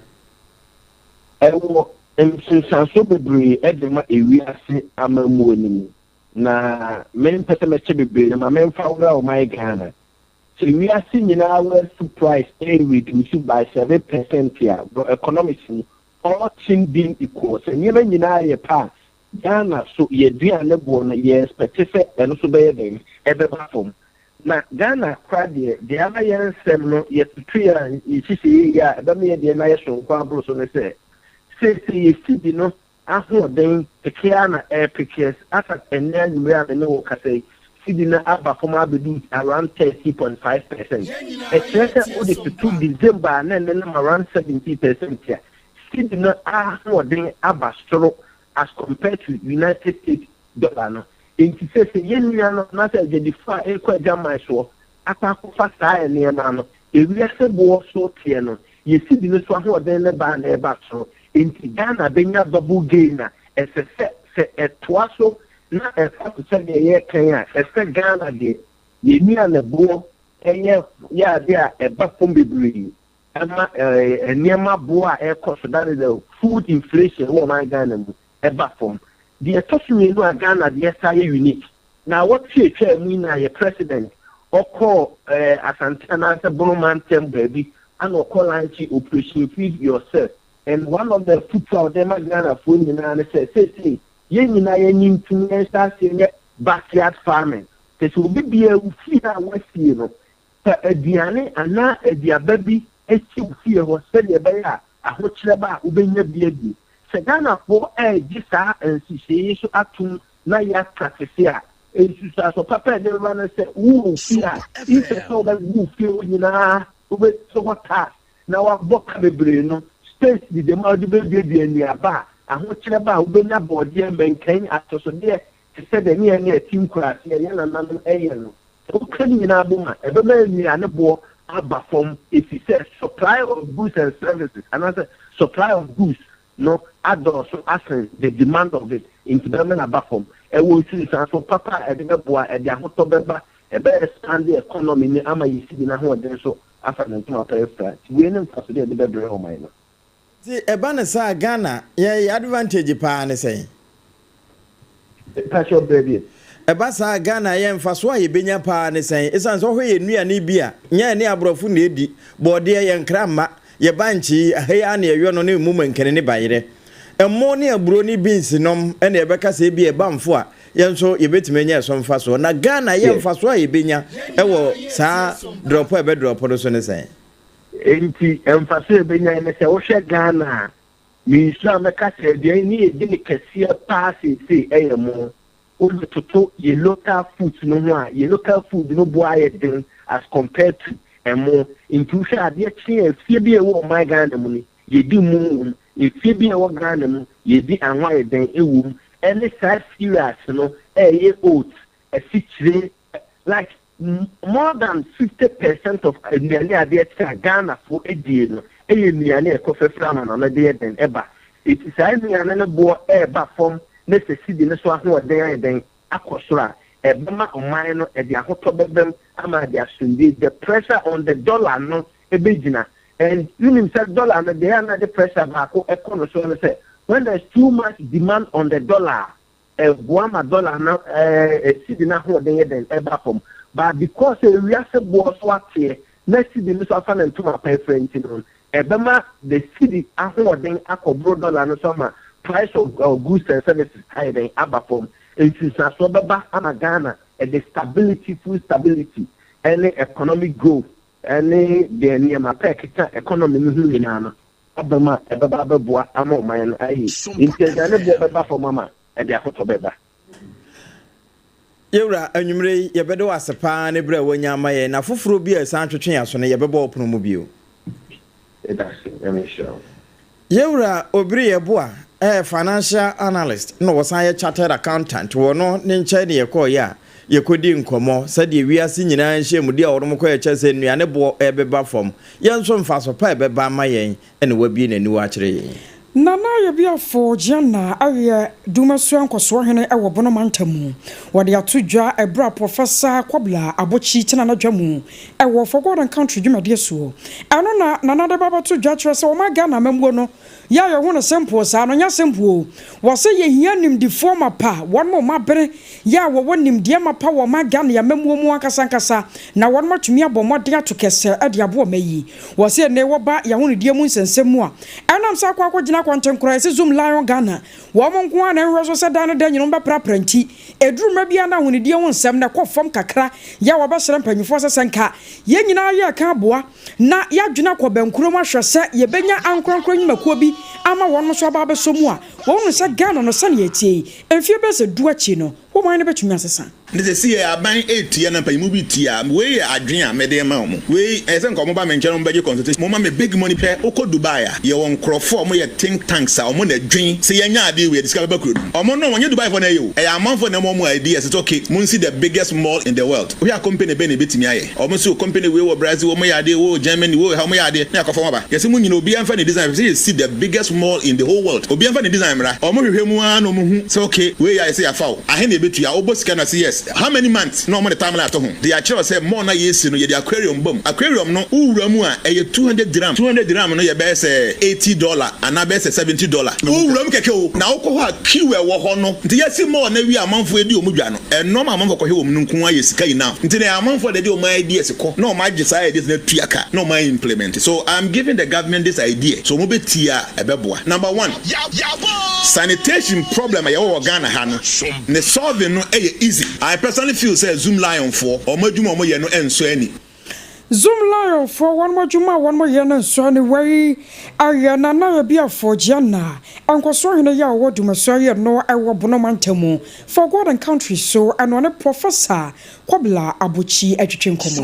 Ɛwɔ nsunsuansoɔ bebree de ma ewiase amammuo no mu, na mempɛ sɛ mɛkyɛ bebree no, ma memfa wura ɔman Ghana. Sɛ wiase nyinaa world food price ɛreduce by 7% a, wɔ economics mu, all thing being equal, sɛ nneɛma nyinaa yɛ pɛ a, Ghana so yɛaduane boɔ no yɛ expect sɛ ɛno nso bɛyɛ dɛn? Ɛbɛba fam. Na Ghana koraa deɛ, deɛ ama yɛn nsɛm no yɛtoto yɛn a yɛhyehyɛ yie a ɛbɛma yɛn deɛ no ayɛ soronko aboro so ne sɛ, seesei yɛn cedi no ahoɔden peke ara na ɛrepeke as at ɛnnɛ anwummere a me ne wo rekasa yi, cedi no aba fam abɛdu around 13.5 percent. Ɛkyerɛ sɛ wode toto December a na ɛnenam around 17 percent a, cedi no ahoɔden aba soro as compared to United States dollar no. Enti seesei yɛn nuanom anaasɛ adwadifoɔ a ɛrekɔ adwaman soɔ akɔ akɔfa saa nneɛma no, ewiase boɔ so teɛ no, yɛn cedi no so ahoɔden no ba na ɛreba soro. Enti Ghana bɛnya double gain a ɛsɛ sɛ sɛ ɛtoa so na ɛfa so sɛdeɛ yɛreka yi a, ɛsɛ Ghana deɛ yɛn nnuane boɔ yɛ yɛ adeɛ a ɛba fam bebree. Ɛma nneɛma boɔ a ɛrekɔ so, that is the food inflation wɔ ɔman Ghana mu, ɛba fam. Deɛ ɛtɔ so mmienu a Ghana deɛ san yɛ unique, naawɔtwe a ɛtwaa mu yi na yɛ president ɔkɔɔ Asante anaasɛ Bono mantam baabi ana ɔkɔ launche Operation Feed Yourself and one of the afutuo a ɔde ma Ghanafoɔ nyinaa ne sɛ seesei yɛn nyinaa yɛnyi ntom yɛnhyɛ aseɛ nyɛ backyard farming. Kyerɛ sɛ obi biara wo fie a woasie no, Fa aduane anaa aduaba bi si wo fie hɔ sɛdeɛ ɛbɛyɛ a ahokyerɛ ba a wobɛnya bi adi. Sɛ Ghanafoɔ regye saa nhyehyɛe yi so atom na yɛapratese a, nsusuansoɔ papa a ɛde bɛba ne sɛ wowɔ wo fie a, instead sɛ wobɛgu wo fie hɔ nyinaa, wobɛto hɔ tiles na woabɔ ka bebree no, space deda mu a wode bɛduadua nnuaba a ahokyerɛ ba a wobɛnya borɔdeɛ, mankan, atosodeɛ te sɛ deɛ ne yɛn a yɛte nkuraase a yɛn nananom yɛ no. Sɛ woka ne nyinaa bom a, ɛbɛma nnuane boɔ aba fam efisɛ supply of goods and services anaasɛ supply of goods no adɔɔso asen the demand of it nti bɛma no aba fam. Ɛwɔ nsunsuanso papa a ɛde bɛboa, ɛde ahotɔ bɛba, ɛbɛ expand economy no ama yɛn cedi no ahoɔden nso afa ne ntoma pa afira. Nti wei ne mfasodeɛ a ɛde bɛbrɛ ɔman no. Nti ɛba no saa a Ghana yɛn yɛ advantage paa ne sɛn? Mpakyɛw brɛ bio. Ɛba saa a Ghana yɛn mfasoɔ a yɛbɛnya paa ne sɛn? Ɛsiane sɛ wohwɛ yɛn nnuane bi a, nyɛ yɛne aborɔfo na ɛdi, bɔɔdeɛ, yɛn nkra mma, yɛn bankye yi, ɛha yi ara na yɛyɔ no ne mmu mankani ne bayerɛ. Ɛmo ne aburo ne beans nom na yɛbɛka sɛ ebia ɛba mfo a, yɛn nso yɛbɛtumi anya ɛso mfasoɔ. Na Ghana yɛn mfasoɔ a yɛbɛnya wɔ saa drɔpo a ɛbɛdrɔpo no so ne sɛn? Enti mfaso a yɛbɛnya ne sɛ wohwɛ Ghana a, me nsuo a mɛka sɛ aduane ne yɛdi no kɛseɛ paa seesei ɛyɛ mo. Wode toto yɛ local foods no ho a, yɛ local food no boɔ ayɛ den as compared to ɛmo. Nti wohwɛ a adeɛ kye a efie bi a ɛwɔ ɔman Ghana mu no, yɛdi mo wɔ mu. Efie bi a ɛwɔ Ghana mu, yɛdi anwa ayɛ dɛn ɛwɔ mu. Ɛne saa cereals no ɛyɛ oats, asikyire, like More than 50 percent of nnuane a adeɛ kye a Ghanafoɔ die no yɛ nnuane a ɛkɔ fafiri amannɔne de yɛ dɛn ɛba. Enti saa nnuane no boɔ reba fam na sɛ cedi no so ahoɔden ayɛ dɛn akɔ soro a, ɛbɛma ɔman no ɛde ahotɔ bɛbam ama ɛde asomdwoe, the pressure on the dollar no bɛgyina. And wonim sɛ dollar no deɛ ɛyɛ a na ɛde pressure baako kɔ no so ne sɛ when there is too much demand on the dollar a, Ɛboa ma dɔla no cedi no ahoɔden yɛ dɛn? Ɛba fam. But because sɛ wiase boɔ so ateɛ na cedi no nso afa ne ntoma pa afira nti no, ɛbɛma the cedi ahoɔden akɔ boro dɔla no so ama price of goods and services ayɛ dɛn? Aba fam. Nsunsuansoɔ bɛba ama Ghana, ɛde stability, food stability ɛne economic growth ɛne deɛ nneɛma pa ɛkeka economy no ho nyinaa no aba mu a ɛbɛba abɛboa ama ɔman no ayɛ yie. Enti aduane boɔ bɛba fam ama ɛde ahotɔ bɛba. Yɛwura, anwumerɛ yi, yɛbɛda wo ase pa ara ne berɛ a woanya ama yɛn, na foforɔ bi a ɛsan twetwe yɛn aso no, yɛbɛbɔ wo pono mu bio. Yɛda ase. Nyame nhyira wo. Yɛwura Obiri Yeboah yɛ Financial Analyst na ɔsan yɛ Chartered Accountant. Wɔ no ne nkyɛn na yɛkɔeɛ a yɛkɔdii nkɔmmɔ sɛdeɛ wiase nyinaa nhyiamudie a wɔnom kɔeɛ kyerɛ sɛ nnuane boɔ rebeba fam. Yɛn nso mfaso pa a ɛbɛba ama yɛn na wabue n'aniwa akyerɛ yɛn yi. Nana Ayebiafo Gianna yɛ Dumasua Nkɔsoɔ Hene wɔ Bono Mantam mu. Wɔde ato dwa ɛberɛ a Professor Kwabla Abokyi tena n'adwa mu wɔ For God and Country dwumadie soɔ. Ɛno na Nana de ba bɛto dwa kyerɛ sɛ ɔman Ghana amammuo no yɛ a yɛhu no simple saa no nyɛ simple o. Wɔse yɛhia nimdifoɔ mapa, wɔnom mmabene yɛ a wɔwɔ nimdeɛ mapa wɔ ɔman Ghana amammuo mu ankasa ankasa na wɔnom atumi abɔ mmɔden ato kɛsɛ de aboa ɔman yi. Wɔse ɛnnɛ wɔba yɛahonidie mu nsɛnsɛm mu a, ɛnam sɛ akɔ akɔgyina akɔntenkorɔ a yɛse Zoom Lion Ghana wɔn nko ara na ɛnhwɛ so sɛ da ne da nyina wɔbɛprapra nti, ɛduru mmerɛ biara na ahonidie ho nsɛm no ɛkɔ fam kakra yɛ a wɔbɛsrɛ mpanyinfoɔ sɛ sɛ nka yɛn nyinaa yɛreka aboa na yɛadwene akɔ bɛnkorɔ mu ahwɛ sɛ yɛbɛnya ankorankoro nnwumakuo bi ama wɔn nso aba abɛsɔ mu a, wɔhunu sɛ Ghana no sɛdeɛ ɛteɛ yi, mfeɛ bɛyɛ sɛ du akyi no, wo man no bɛtumi asesa. Ne sɛ yɛ aban retia na mpanyinmu bi tia a, wei yɛ adwene a mede rema wɔn. Wei, ɛyɛ sɛ nka wɔba me nkyɛn na wɔbɛgye consultation. Momma me big money pɛ. Wokɔ Dubai a, yɛwɔ nkorɔfoɔ a wɔyɛ think tanks a wɔn na ɛdwen sɛ yɛnya adeɛ wei, yɛde sika bɛba kuro no mu. Wɔn no, wɔnyɛ Dubaifoɔ na ɛyɛ o. Ɛyɛ amanfoɔ na ɛma wɔn ideas sɛ okay, monsi the biggest mall in the world. Wohwɛ a company bɛn na ɛbɛtumi ayɛ? Wɔn se o company wei wɔ Brazil wɔn yɛ adeɛ, wei wɔ Germany, wei wɔ ha wɔn yɛ adeɛ, na yɛakɔfa wɔn aba. Yɛse mo nyina obiara mfa ne design, yɛpɛ sɛ yɛsi the biggest mall in the whole world. Obiara mfa ne design mmra. Wɔn hwehwɛ mu ara na wɔn hu sɛ okay wei yɛ a yɛse yɛafa wo. Ahe na yɛbɛtua? Wobɔ sika no a se yes. How many months? Na wɔn de timeline ato ho de akyerɛ wo sɛ mall no a yɛresi no yɛde aquarium ba mu. Aquarium no wo wura mu a ɛyɛ 200 dirham. 200 dirham no yɛ bɛyɛ sɛ 80 dollar anaa bɛyɛ sɛ 70 dollar. Wo wura mu kɛkɛ o. Na wokɔ hɔ a queue a ɛwɔ hɔ no. Nti yɛasi mall no awie a amanfoɔ adi wɔn dwa no. Ɛnoɔma a amanfoɔ kɔhwɛ wɔ mu no nko ara yɛ sika enough nti na ɛyɛ amanfoɔ na ɛde wɔn ideas kɔ na wɔn agye saa ideas no atua ka na wɔn a implement so I am giving the government this idea so wɔn bɛ tie a ɛbɛboa number one sanitation problem a yɛwɔ wɔ Ghana ha no ne solving no ɛyɛ easy I personally feel sɛ Zoom Lion foɔ wɔn adwuma a wɔn yɛ no ɛnsɔ ani. Zoom Lion foɔ wɔnom adwuma a wɔnom yɛ no nsɔ ani wei ayɛ Nana Abiafoɔ Gianna Nkɔsoɔ hene yɛ a ɔwɔ Dumasua yɛ no wɔ Bono mantam mu For God and Country so ɛno ɔne Professor Kobla Abotsi atwitwi nkɔmmɔ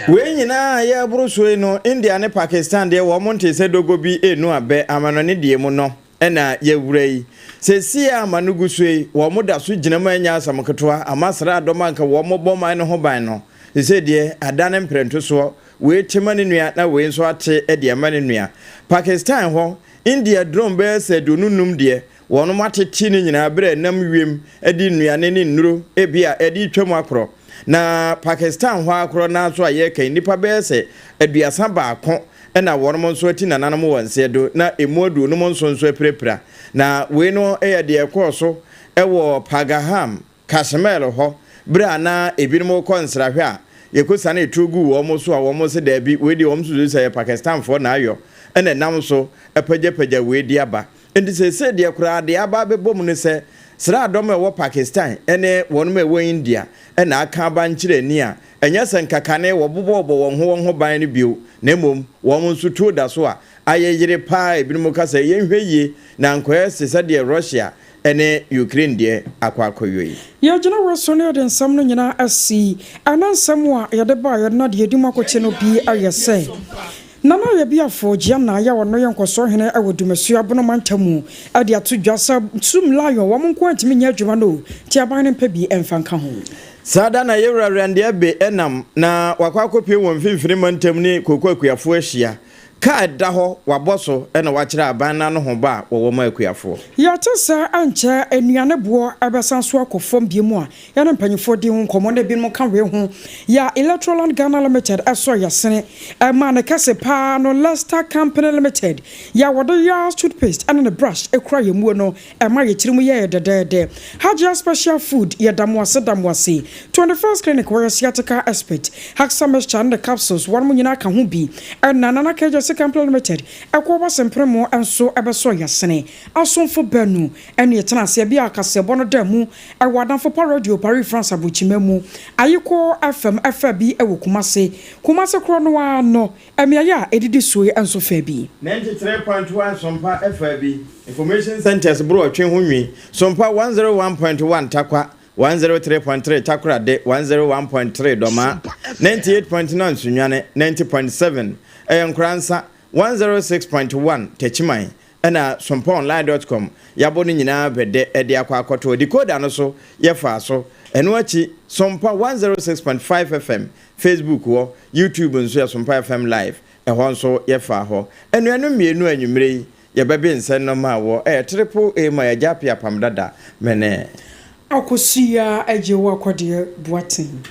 yi. Wei nyinaa a yɛreboro soɔ yi no, India ne Pakistan deɛ wɔn ntee sɛ dogo bi renu abɛ amanɔne deɛ mu no na yɛawura yi. Seesei a ama no gu so yi, wɔn da so gyina mu a ɛnyɛ asɛm ketewa ama sraadɔm a anka wɔbɔ man no ho ban no, seesei deɛ adane mprɛntosoɔ. wei te ma ne nua na wei nso ate de ama ne nua. Pakistan hɔ, India drone bɛyɛ sɛ 25 deɛ, wɔnom atete ne nyinaa berɛ a ɛnam wiem de nnuane ne nnuro ebia ɛde retwam akorɔ. Na Pakistan hɔ ara korɔ no ara nso a yɛreka yi, nnipa bɛyɛ sɛ 31 na wɔnom nso ati nananom wɔ nseɛ do na ɛmu aduonum nson nso apirapira. Na wei no yɛ deɛ ɛkɔɔ so wɔ Pagham, Kashmir hɔ, berɛ a na ebinom rekɔ nsrahwɛ a yɛkɔsianee tuo guu wɔn so a wɔn se daabi, wei deɛ wɔn susu sɛ ɛyɛ Pakistanfoɔ na ayɔ na ɛnam so apagyapagya wei de aba. Enti seesei deɛ koraa deɛ aba abɛbɔ mu ne sɛ sraadɔm a ɛwɔ Pakistan ne wɔnom a ɛwɔ India na aka aba nkyerɛni a ɛnyɛ sɛ nka kane wɔbobɔbɔ wɔn ho wɔn ho ban no bio na mmom wɔn nso tuo da so a ayɛ yere paa a ebinom ka sɛ yɛnhwɛ yie na ankɔyɛ te sɛdeɛ Russia ne Ukraine deɛ akɔ akɔyɔ yi. Yɛgyina wɔ so na yɛde nsɛm no nyinaa asi. Ɛna nsɛm a yɛde baeɛ no na deɛ ɛdi mu akɔkyɛ no bi yɛ sɛ, Nana Ayabiafo Gianna a ɔno yɛ nkɔsoɔ hene wɔ Dumasua Bono mantam mu de ato dwa sɛ Sum Lion wɔn nko ara ntumi nyɛ adwuma no o, nti aban no mpɛ bi mfa nka ho. Saa da na Yewura Randy Abbey nam na wakɔ akɔpue wɔ Mfimfini Mantam ne Kooko Akuafoɔ ahyia. Ka a ɛda hɔ, wabɔ so na wakyerɛ aban no anohoba a wɔwɔ ma akuafoɔ. Yɛate sɛ ɛnkyɛ nnuane boɔ bɛsan so akɔ fam bio a Yɛne mpanyimfoɔ dii ho nkɔmmɔ na ebinom ka wei ho. Yɛ a Electroland Ghana Limited sɔɔ yɛn asene maa ne kɛse pa ara no Lester Company Limited yɛ a wɔde Yars toothpaste ne ne brush kura yɛn muo no ɛma yɛn tiri mu yɛɛ dɛdɛɛdɛ. Hajia Special Food yɛda mo ase da mo ase. 21st Clinic wɔyɛ sciatica expert. Haxa Mixture ne ne capsules wɔnom nyinaa ka ho bi. Ɛna Nana Kegyesi Company Limited ɛkɔɔ Basempremo nso bɛsɔɔ yɛn asene. Asomfo baanu ne ɛtena ase bere a kaseɛbɔ no daa mu wɔ Adamfo Pa Radio, Paris, France aburokyima mu. Ayekoo FM faa bi wɔ Kumasi. Kumasi korɔ no ara no, mmeaeɛ a ɛdidi soɔ yi nso faa bi. 93.1 Sompa faa bi. Information Centres boro ɔtwe ho nwi. Sompa 101.1 Tarkwa, 103.3 Takoradi, 101.3 Dɔmaa, 98.9 Sunyani, 90.7 ɛyɛ Nkoransa, 106.1 Techiman, Ɛna Sompaonline dot com yɛabɔ no nyinaa bɛdɛ de akɔ akɔto decoder no so yɛfaa so. Ɛno akyi Sompa 106.5 FM Facebook hɔ, YouTube nso yɛ Sompa FM Live ɛhɔ nso yɛfaa hɔ. Anuanom mmienu anwumerɛ yi yɛbɛbe nsɛ nnɔma a wɔ ɛyɛ triple A ma yɛagya apia apam dada mene. Akosua Agyewa Kɔdeɛ Boateng.